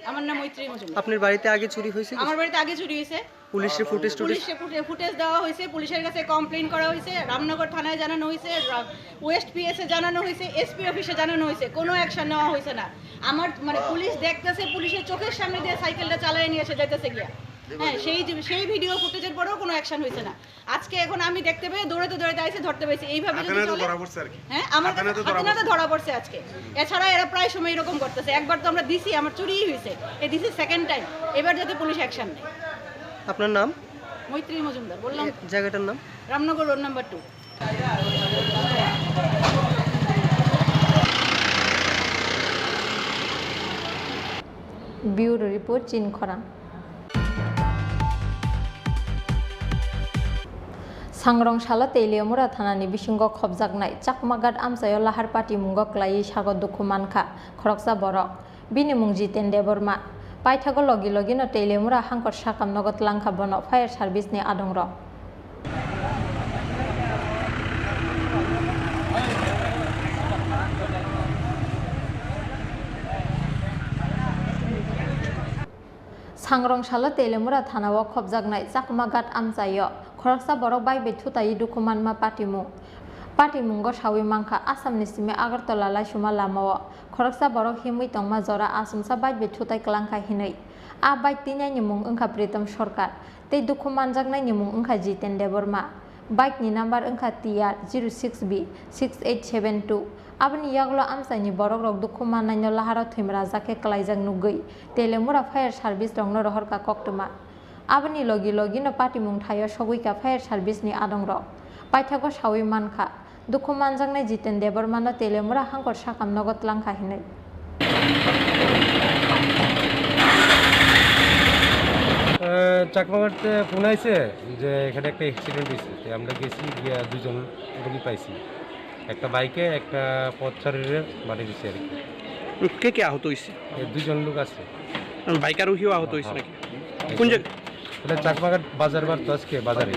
আমার নাম মৈত্রী মজুমদার। আপনার বাড়িতে আগে চুরি হয়েছে কি? আমার বাড়িতে আগে চুরি হয়েছে। পুলিশে ফুটেজ টুটেজ? পুলিশে ফুটে-, ফুটেজ দেওয়া হয়েছে, পুলিশের কাছে কমপ্লেন করা হয়েছে, রামনগর থানায় জানানো হয়েছে, রা-, ওয়েস্ট পিএসএ জানানো হয়েছে, এসপি অফিসে জানানো হয়েছে, কোনো অ্যাকশন নেওয়া হয়েছে না। আমার মানে পুলিশ দেখতেছে, পুলিশের চোখের সামনে দিয়ে সাইকেলটা চালায় নিয়ে এসে যাইতেছে গিয়া। হ্যাঁ, সেই যে, সেই ভিডিও ফুটেজের পরেও কোনো অ্যাকশন হয়েছে না। আজকে এখন আমি দেখতে পেয়ে দৌড়াতে দৌড়াতে আইসে, ধরতে পাইছি। এইভাবে যদি হাতে নাতে চলে, ধরা পড়ছে আর কি। হ্যাঁ, আমার হাতে কাছে নাতে ধরা হাতে নাতে পড়ছে। ধরা পড়ছে আজকে। এছাড়া এরা প্রায় সময় এরকম করতেছে। একবার তো আমরা দিছি, আমার চুরিই হয়েছে, এ দিছি সেকেন্ড টাইম। এবার যাতে পুলিশ অ্যাকশন নেয়। আপনার নাম? মৈত্রী মজুমদার। বললাম এ, তো। জায়গাটার নাম? Ramnagar road number two. Bureau report, Chinkhorang. Sangrong salo Teliamura thanani bisingo khopjaknai Chakmaghat amchaio lahar patimungo kwlaiwi sago dukhu mankha khoroksa borok. Bini mung Jiten Debbarma. Paithago logi logino Teliamura hangkor sakam nogo tlangkha bono fire service ni adongrok. Sangrong salo Telemura thanao khopjaknai Chakmaghat amchaio khoroksa borok bike bai thutaiwi dukhu manma patimung. Patimungo sawi mankha, Assamni simi Agartala laisuma lamao khoroksa borok himwi tongma jora achomsa bike bai thutai kwlangkha hinwi. A bike twinaini mung wngkha Pritam Sarkar tei dukhu manjaknaini mung wngkha Jiten Debbarma. Bike ni number wngkha T R zero six B six eight seven two. Aboni yagulo amchaini borokrok dukhu mannaino laharo thwimrajak khe kwlaijak nugwi Telemura Fire Service rokno rohorkha koktwma. Aboni logi logino patimung thaio sogwikha Fire Service ni adongrok. Paithago sawi mankha, dukhu manjaknai Jiten Debbarmano Telemura hangkor sakam nogo tlangkha hinwi. আহ, চাকমাঘাটতে ফোন আইছে যে এখানে একটা অ্যাক্সিডেন্ট হয়েছে, তো আমরা গেছি, গিয়া দুজন রোগী পাইছি, একটা বাইকে, একটা পথচারীরে মারি দিছে আর কি। কে কে আহত হইছে? এই দুজন লোক আছে। বাইক আরোহীও আহত হইছে নাকি? কোন জায়গা? এটা চাকমাঘাট বাজার বার তো আজকে বাজারে।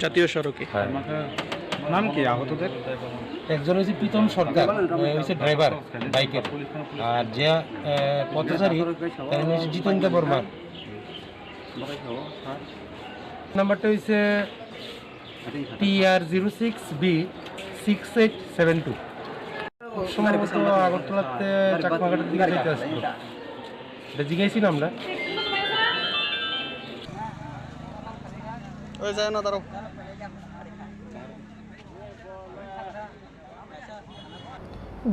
জাতীয় সড়কে। হ্যাঁ। নাম কি আহতদের? একজন হচ্ছে প্রীতম সরকার, এ, হচ্ছে ড্রাইভার বাইকের। আর যে, এ, পথচারী, তার নাম হচ্ছে জিতেন দেববর্মা। নাম্বারটা হচ্ছে T R zero six B six eight seven two. সম্ভবত আগরতলাতে চাকমাঘাটের দিকে যাইতে আসলো। এটা জিজ্ঞাসি না আমরা। ওই যায় না, দাঁড়াও।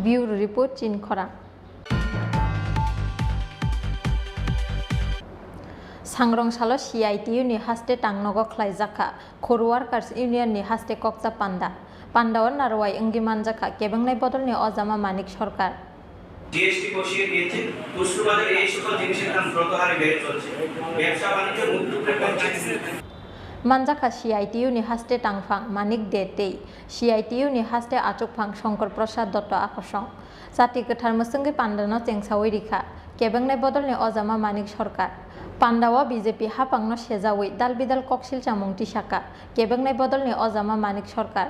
Bureau Report, Chini Khorang. Sangrong salo C I T U ni haste tangnogo khlaijak kha Khur Workers Union ni haste kokcha panda. Pandao narwai wngwi manjak kha kebengnai bodolni ojama Manik Sarkar. G S T কষিয়ে দিয়েছে। খুচরো বাজারে এই সকল জিনিসের দাম দ্রুত হারে বেড়ে চলছে। ব্যবসা বাণিজ্য মুখ থুবড়ে পড়ছে। Manjakha C I T U ni haste tangphang Manik De tei C I T U ni haste achukphang Shankar Prasad Dotto akosong. Chati kwthar mwswngwi pandano chengsawi rikha kebengnai bodolni ojama Manik Sarkar. Pandao B J P haphangno sejawi dal bidal koksil chamung tisakha kebengnai bodolni ojama Manik Sarkar.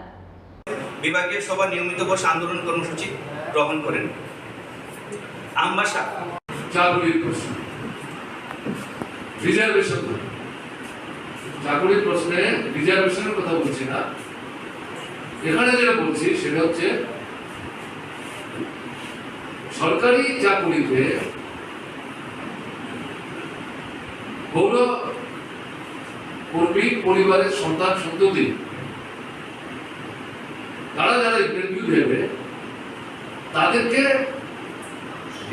বিভাগীয় সভা নিয়মিত বসে আন্দোলন কর্মসূচি গ্রহণ করেন। আমবাসা চাকরির প্রশ্ন, রিজার্ভেশন নয়। চাকরির প্রশ্নে রিজার্ভেশনের কথা বলছি না, এখানে যেটা বলছি সেটা হচ্ছে সরকারি চাকুরিতে গৌর কর্মী পরিবারের সন্তান সন্ততি তারা যারা ইন্টারভিউ দেবে, তাদেরকে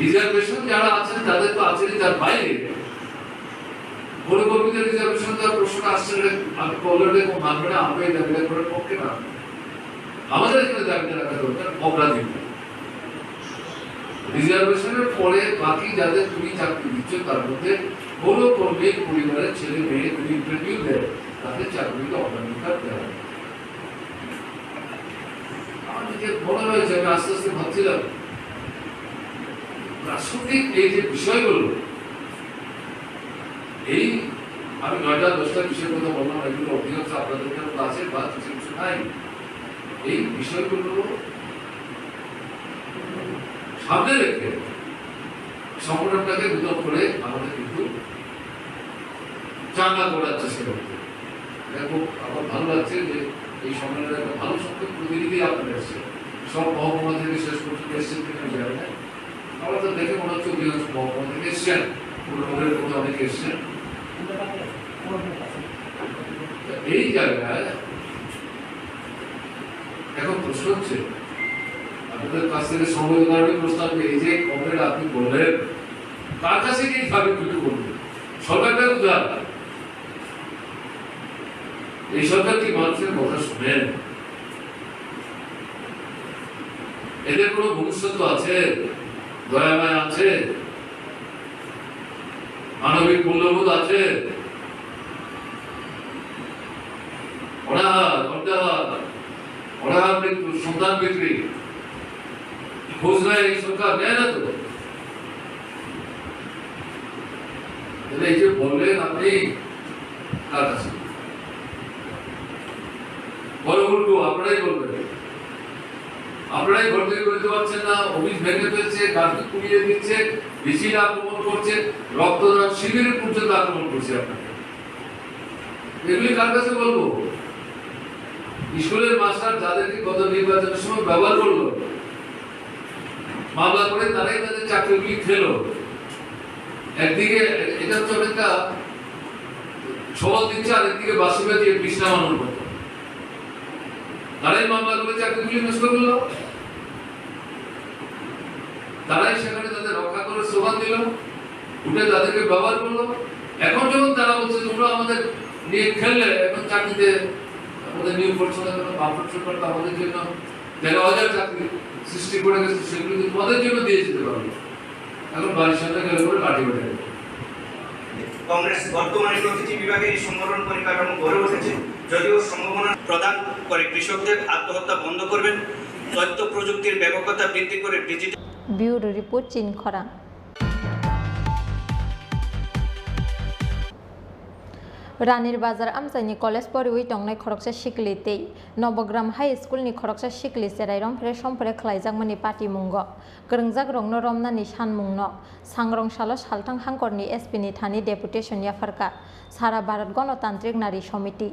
রিজার্ভেশন যারা আছেন, তাদের তো আছেনই, তার বাইরে বড় কর্মীদের রিজার্ভেশন দেওয়ার প্রশ্নটা আসছে, এটা আমি কলরেডে এবং মানবে না, আমরা এই দাবিটা করার পক্ষে না। আমাদের এখানে দাবিটা রাখা দরকার অগ্রাধিকার। রিজার্ভেশনের পরে বাকি যাদের তুমি চাকরি দিচ্ছ, তার মধ্যে বড় কর্মীর পরিবারের ছেলে মেয়ে যদি ইন্টারভিউ দেয়, তাদের চাকরিতে অগ্রাধিকার দেওয়া হবে। আমার নিজের মনে হয়েছে, আমি আস্তে আস্তে ভাবছিলাম, প্রাসঙ্গিক এই যে বিষয়গুলো, এই আমি নয়টা দশটা বিষয়ের কথা বললাম, এগুলো অধিকাংশ আপনাদের কাছে আছে বা কিছু কিছু নাই। এই বিষয়গুলো সামনে রেখে সংগঠনটাকে নতুন করে আমাদের কিন্তু চাঙ্গা করার চেষ্টা করতে হবে। এটা খুব আমার ভালো লাগছে যে এই সম্মেলনে একটা ভালো সংখ্যক প্রতিনিধি আপনারা এসেছেন। সব মহকুমা থেকে শেষ পর্যন্ত এসেছেন কিনা আমি জানি না। আমরা তো দেখে মনে হচ্ছে অধিকাংশ মহকুমা থেকে এসছেন, পূর্ণনগরের মধ্যে অনেকে এসছেন। এই জায়গায় এখন প্রশ্ন হচ্ছে, আপনাদের কাছ থেকে সমবেদনার প্রস্তাব নিয়ে এই যে কমরেড আপনি বললেন, কার কাছে গিয়ে দাবি দুটো করবেন? সরকারটা কোথায়? এই সরকার কি মানুষের কথা শুনেন? এদের কোনো মনুষ্যত্ব আছে? দয়া মায়া আছে? মানবিক মূল্যবোধ আছে? অনাহার, অর্থাহার, অনাহার মৃত্যু, সন্তান বিক্রি, খোঁজ নেয় এই সরকার, নেয় না তো। তাহলে এই যে বললেন আপনি, কার কাছে? বড় উল্টো আপনারাই বলবেন। আপনারাই ঘর তৈরি করতে পারছেন না, অফিস ভেঙে ফেলছে, কার্পেট পুড়িয়ে দিচ্ছে, মিছিল আক্রমণ করছে, রক্তদান শিবিরে পর্যন্ত আক্রমণ করছে আপনাকে। এগুলি কার কাছে বলবো? স্কুলের মাস্টার যাদেরকে গত নির্বাচনের সময় ব্যবহার করলো, মামলা করে তারাই তাদের চাকরিগুলি খেলো। একদিকে এটা হচ্ছে অনেকটা সবল দিচ্ছে, আর একদিকে বাসিবাজি বিষ নামানোর মতো। তারাই মামলা করে চাকরিগুলি নষ্ট করলো, তারাই সেখানে তাদের রক্ষা করার স্লোগান দিল, উঠে তাদেরকে ব্যবহার করলো। এখন যখন তারা বলছে, "তোমরা আমাদের নিয়ে খেললে, এখন চাকরিতে আমাদের নিয়োগ করছো না কেন? বামফ্রন্ট সরকার তো আমাদের জন্য তেরো হাজার চাকরি সৃষ্টি করে গেছে, সেগুলি তো তোমাদের জন্য দিয়ে যেতে পারবো।" এখন বাড়ির সামনে গেলে পরে লাঠি উঠে। কংগ্রেস বর্তমানে প্রতিটি বিভাগে এই সংগঠন পরিকাঠামো গড়ে উঠেছে, যদিও সম্ভাবনা প্রদান করে কৃষকদের আত্মহত্যা বন্ধ করবেন, তথ্য প্রযুক্তির ব্যাপকতা বৃদ্ধি করে digital Bureau Report, Chinkhorang. Ranir Bazar amchaini college poriwi tongnai khoroksa sikli tei Nobogram High School ni khoroksa sikli cherai rompre sompre khlaijakmani patimungo kwrwngjakrokno romnani sanmungno Sangrong salo salthang hangkorni S P ni thani deputation yapharkha Sara Bharat Ganatantrik Nari Samiti.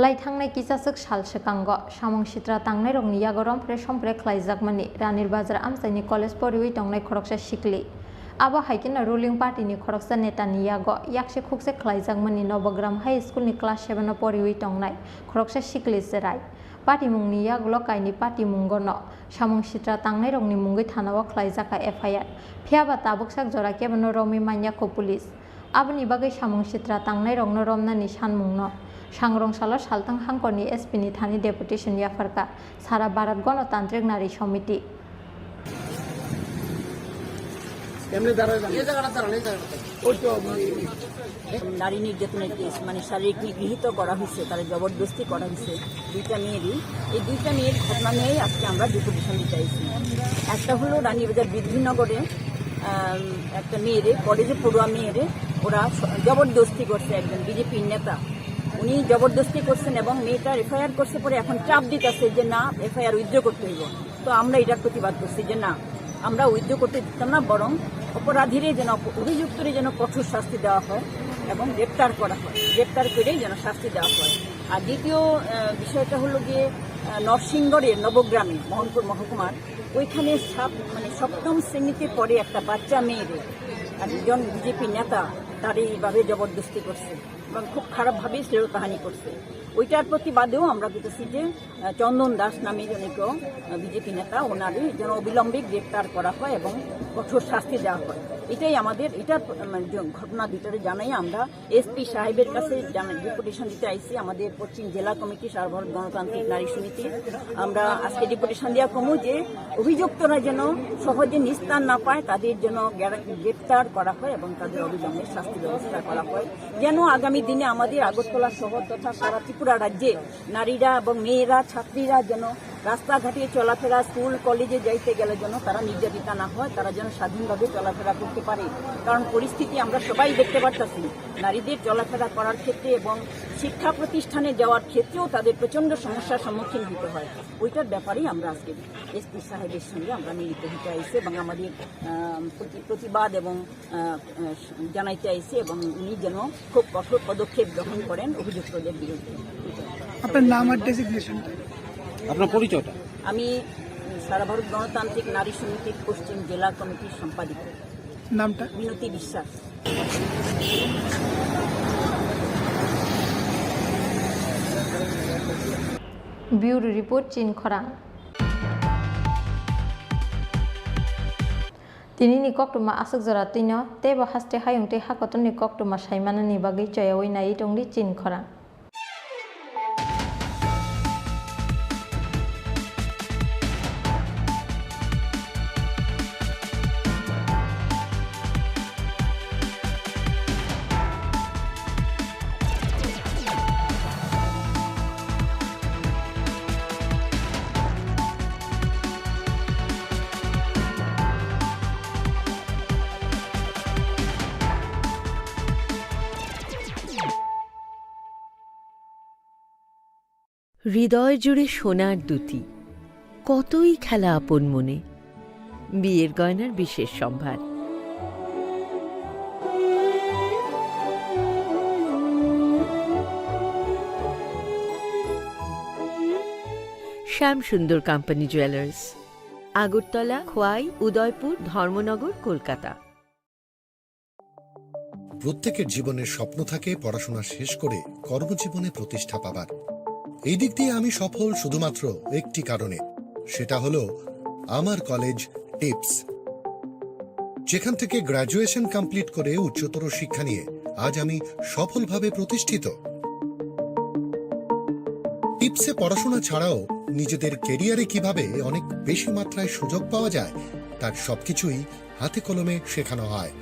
Lai thangnai kisaswk sal swkango samung sitra tangnairokni yago rompre sompre khlaijakmani Ranir Bazar amchaini college poriwi tongnai khoroksa sikli. Abo hai kheno ruling party ni khoroksa neta ni yago yakse khukse khlaijakmani Nobogram High School ni class seven o poriwi tongnai khoroksa sikli cherai. Patimungni yagulo kaini patimungono samung sitra tangnairokni mungwi thanao khlaijak kha F I R. Phiyaba tabuk sak jora kebono romwi manyakho police. Aboni bagwi samung sitra tangnairokno romnani sanmungno Sangrong salo salthang hangkorni S P ni thani deputation yapharkha Sara Bharat Ganatantrik Nari Samiti. এমনি দাঁড়ায় দাঁড়ায়। এই জায়গাটা দাঁড়ান, এই জায়গাটা দাঁড়ান। ওই তো, উম, নারী নির্যাতনের কেস, মানে শারীরিক নিগৃহীত করা হয়েছে, তারা জবরদস্তি করা হয়েছে দুইটা মেয়েরই। এই দুইটা মেয়ের ঘটনা নিয়েই আজকে আমরা ডেপুটেশন দিতে আইছি। একটা হলো রানীবাজার বৃদ্ধিনগরে, আম, একটা মেয়েরে, কলেজে পড়ুয়া মেয়েরে ওরা স-, জবরদস্তি করছে, একজন বিজেপির নেতা, উনি জবরদস্তি করছেন এবং মেয়েটার এফআইআর করছে, পরে এখন চাপ দিতেছে যে না, এফআইআর উইথড্র করতে হইব। তো আমরা এটার প্রতিবাদ করছি যে না, আমরা উইথড্র করতে দিতাম না, বরং অপরাধীরে যেন, অপ-, অভিযুক্তরে যেন কঠোর শাস্তি দেওয়া হয় এবং গ্রেপ্তার করা হয়, গ্রেপ্তার করেই যেন শাস্তি দেওয়া হয়। আর দ্বিতীয়, আহ, বিষয়টা হলো গিয়ে, আহ, নরসিংগড়ের নবগ্রামে, মোহনপুর মহকুমার, ওইখানে সাত-, মানে, সপ্তম শ্রেণীতে পড়ে একটা বাচ্চা মেয়েরে একজন বিজেপি নেতা তার এইভাবে জবরদস্তি করছে এবং খুব খারাপভাবে শ্লীলতাহানি করছে। ওইটার প্রতিবাদেও আমরা কিন্তু সিটে, আহ, চন্দন দাস নামে জনৈক, আহ, বিজেপি নেতা, ওনারে যেন অবিলম্বে গ্রেপ্তার করা হয় এবং কঠোর শাস্তি দেওয়া হয়। এটাই আমাদের, এটার, আহ, মানে, যে ঘটনা দুইটারে জানাই আমরা এসপি সাহেবের কাছে জানা-, ডেপুটেশন দিতে আইছি। আমাদের পশ্চিম জেলা কমিটি, সারা ভারত গণতান্ত্রিক নারী সমিতি, আমরা আজকে ডেপুটেশন দেওয়া কমু যে অভিযুক্তরা যেন সহজে নিস্তার না পায়, তাদের যেন গ্রেপ্তার করা হয় এবং তাদের অবিলম্বে শাস্তি ব্যবস্থা করা হয়, যেন আগামী দিনে আমাদের আগরতলা শহর তথা সারা ত্রিপুরা রাজ্যে নারীরা এবং মেয়েরা, ছাত্রীরা যেন রাস্তাঘাটে চলাফেরা, স্কুল কলেজে যাইতে গেলে যেন তারা নির্যাতিতা না হয়, তারা যেন স্বাধীনভাবে চলাফেরা করতে পারে। কারণ পরিস্থিতি আমরা সবাই দেখতে পারতাছি, নারীদের চলাফেরা করার ক্ষেত্রে এবং শিক্ষা প্রতিষ্ঠানে যাওয়ার ক্ষেত্রেও তাদের প্রচণ্ড সমস্যার সম্মুখীন হতে হয়। ওইটার ব্যাপারেই আমরা আজকে এসপি সাহেবের সঙ্গে আমরা মিলিত হতে আইছি এবং আমাদের, আহ, প্রতি-, প্রতিবাদ এবং, আহ, আহ, জানাইতে আইছি এবং উনি যেন খুব কঠোর পদক্ষেপ গ্রহণ করেন অভিযুক্তদের বিরুদ্ধে। আপনার নাম আর ডেজিগনেশন? আপনার পরিচয়টা? আমি, উম, সারা ভারত গণতান্ত্রিক নারী সমিতির পশ্চিম জেলা কমিটির সম্পাদিকা। নামটা? মিনতি বিশ্বাস। Bureau Report, Chinkhorang. Tinini koktwma aswk jora twino teibo haste hayung tei hakotorni koktwma saimanani bagwi choyaui naiwi tongdi Chinkhorang. হৃদয় জুড়ে সোনার দ্যুতি, কতই খেলা আপন মনে। বিয়ের গয়নার বিশেষ সম্ভার। শ্যাম সুন্দর কোম্পানি জুয়েলার্স, আগরতলা, খোয়াই, উদয়পুর, ধর্মনগর, কলকাতা। প্রত্যেকের জীবনের স্বপ্ন থাকে পড়াশোনা শেষ করে কর্মজীবনে প্রতিষ্ঠা পাবার। এই দিক দিয়ে আমি সফল শুধুমাত্র একটি কারণে, সেটা হলো আমার কলেজ টিপস, যেখান থেকে গ্র্যাজুয়েশন কমপ্লিট করে উচ্চতর শিক্ষা নিয়ে আজ আমি সফলভাবে প্রতিষ্ঠিত। টিপসে পড়াশোনা ছাড়াও নিজেদের ক্যারিয়ারে কিভাবে অনেক বেশি মাত্রায় সুযোগ পাওয়া যায়, তার সবকিছুই হাতে কলমে শেখানো হয়।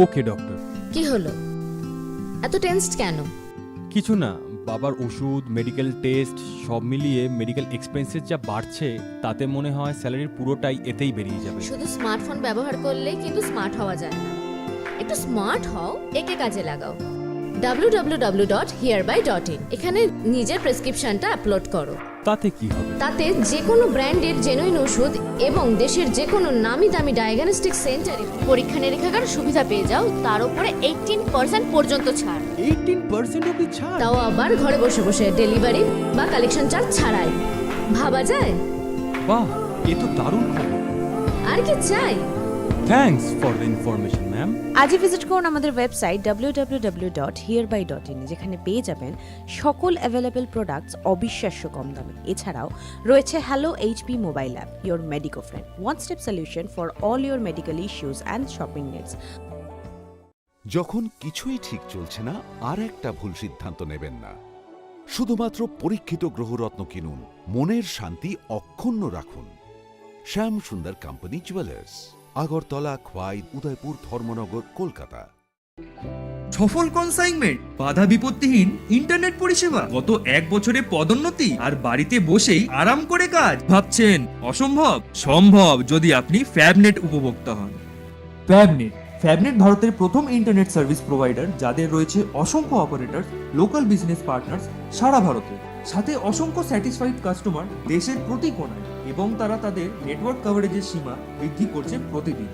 ওকে ডক্টর। কি হলো? এত টেন্সড কেন? কিছু না, বাবার ওষুধ, মেডিকেল টেস্ট, সব মিলিয়ে মেডিকেল এক্সপেন্সেস যা বাড়ছে, তাতে মনে হয় স্যালারির পুরোটাই এতেই বেরিয়ে যাবে। শুধু স্মার্টফোন ব্যবহার করলেই কিন্তু স্মার্ট হওয়া যায় না। একটু স্মার্ট হও, একে কাজে লাগাও। ডাব্লিউ ডাব্লিউ ডাব্লিউ ডট হিয়ারবাই ডট ইন। এখানে নিজের প্রেসক্রিপশনটা আপলোড করো। তাতে কি হবে? তাতে যে কোনো ব্র্যান্ডের জেনুইন ওষুধ এবং দেশের যে কোনো নামি দামি ডায়াগনস্টিক সেন্টারে পরীক্ষা নিরীক্ষার সুবিধা পেয়ে যাও, তার উপরে এইটিন পার্সেন্ট পর্যন্ত ছাড়। এইটিন পার্সেন্ট অব্দি ছাড়? তাও আবার ঘরে বসে বসে, ডেলিভারি বা কালেকশন চার্জ ছাড়াই। ভাবা যায়? বাহ, এ তো দারুণ খবর। আর কি চাই? Thanks for the information, ma'am. আজই ভিজিট করুন আমাদের website W W W dot হিয়ারবাই ডট ইন, যেখানে পেয়ে যাবেন সকল অ্যাভেলেবল প্রোডাক্টস অবিশ্বাস্য কম দামে। এছাড়াও রয়েছে hello HP mobile app, your Medico Friend, one step solution for all your medical issues and shopping needs. যখন কিছুই ঠিক চলছে না, আর একটা ভুল সিদ্ধান্ত নেবেন না। শুধুমাত্র পরীক্ষিত গ্রহরত্ন কিনুন, মনের শান্তি অক্ষুণ্ণ রাখুন। শ্যাম সুন্দর কোম্পানি জুয়েলার্স, আগরতলা, খোয়াই, উদয়পুর, ধর্মনগর, কলকাতা। সফল কনসাইনমেন্ট, বাধা বিপত্তিহীন ইন্টারনেট পরিষেবা, গত এক বছরে পদোন্নতি আর বাড়িতে বসেই আরাম করে কাজ। ভাবছেন অসম্ভব? সম্ভব, যদি আপনি ফ্যাবনেট উপভোক্তা হন। ফ্যাবনেট। ফ্যাবনেট ভারতের প্রথম ইন্টারনেট সার্ভিস প্রোভাইডার, যাদের রয়েছে অসংখ্য অপারেটর, লোকাল বিজনেস পার্টনার্স সারা ভারতে, সাথে অসংখ্য স্যাটিসফাইড কাস্টমার দেশের প্রতি কোণায়, এবং তারা তাদের নেটওয়ার্ক কভারেজের সীমা বৃদ্ধি করছে প্রতিদিন।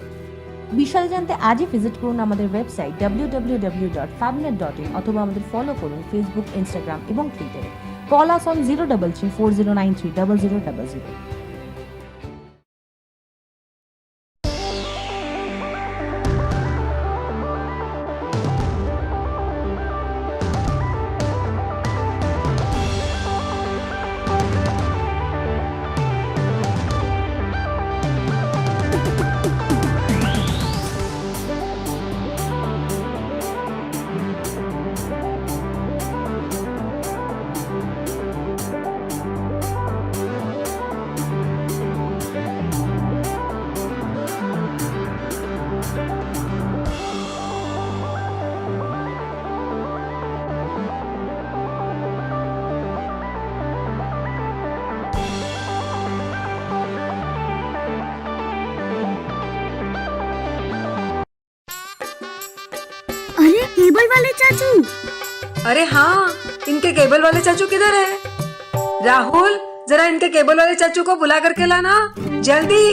বিশদে জানতে আজই ভিজিট করুন আমাদের website W W W dot ফ্যাবনেট ডট ইন অথবা আমাদের ফলো করুন ফেসবুক, ইনস্টাগ্রাম এবং টুইটারে। Call us on zero double three four zero nine three double zero double zero. अरे, केबल वाले चाचू। अरे हाँ, इनके केबल वाले चाचू किधर है? राहुल, जरा इनके केबल वाले चाचू को बुला करके लाना, जल्दी।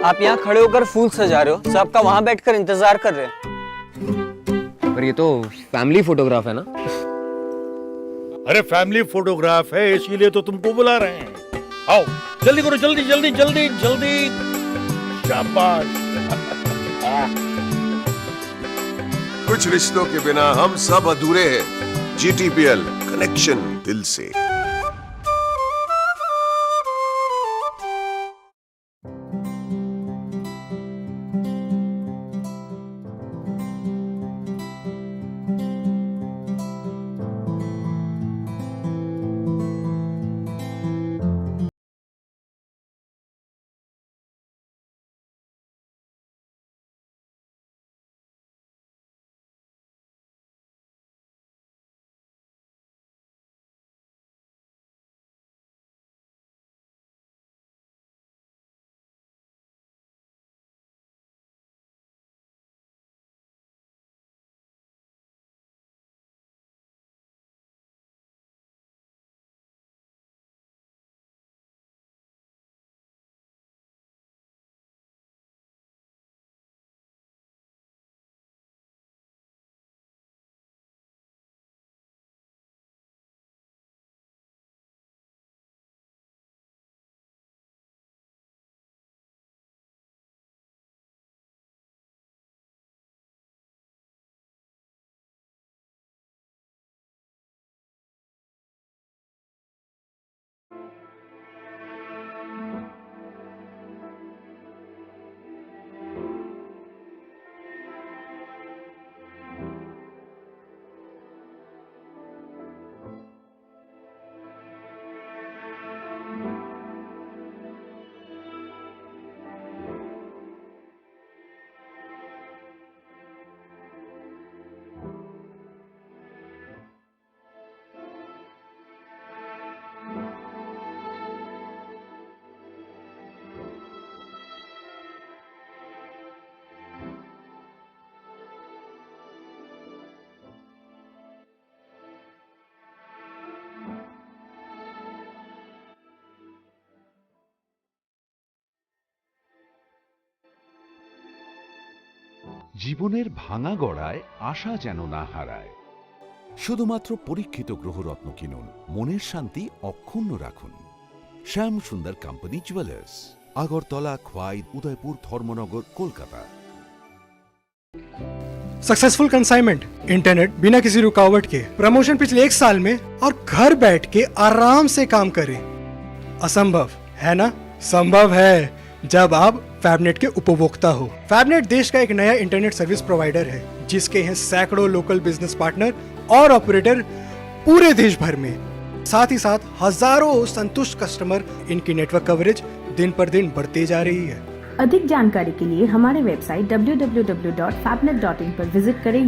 आप यहाँ खड़े होकर फूल सजा रहे हो, सब आपका वहाँ बैठकर इंतजार कर रहे हैं। पर ये तो फैमिली फोटोग्राफ है ना? अरे, फैमिली फोटोग्राफ है, इसीलिए तो तुमको बुला रहे हैं। आओ, जल्दी करो, जल्दी, जल्दी, जल्दी, जल्दी। शाबाश। कुछ रिश्तों के बिना हम सब अधूरे हैं। जीटीपीएल, कनेक्शन दिल से। জীবনের ভাঙা গড়ায় আশা যেন না হারায়। শুধুমাত্র পরীক্ষিত গ্রহরত্ন কিনুন, মনের শান্তি অক্ষুণ্ণ রাখুন। শ্যাম সুন্দর কোম্পানি জুয়েলার্স, আগরতলা, খোয়াই, উদয়পুর, ধর্মনগর, কলকাতা। सक्सेसफुल कंसाइनमेंट, इंटरनेट बिना किसी रुकावट के। प्रमोशन पिछले एक साल में और घर बैठ के आराम से काम करें। असंभव है ना? संभव है, जब आप फैबनेट के उपभोक्ता हो। फैबनेट देश का एक नया इंटरनेट सर्विस प्रोवाइडर है, जिसके हैं सैकड़ों लोकल बिजनेस पार्टनर और ऑपरेटर पूरे देश भर में। साथ ही साथ हजारों संतुष्ट कस्टमर। इनकी नेटवर्क कवरेज दिन पर दिन बढ़ती जा रही है। अधिक जानकारी के लिए हमारे website W W W dot फैबनेट डॉट इन पर विजिट करें या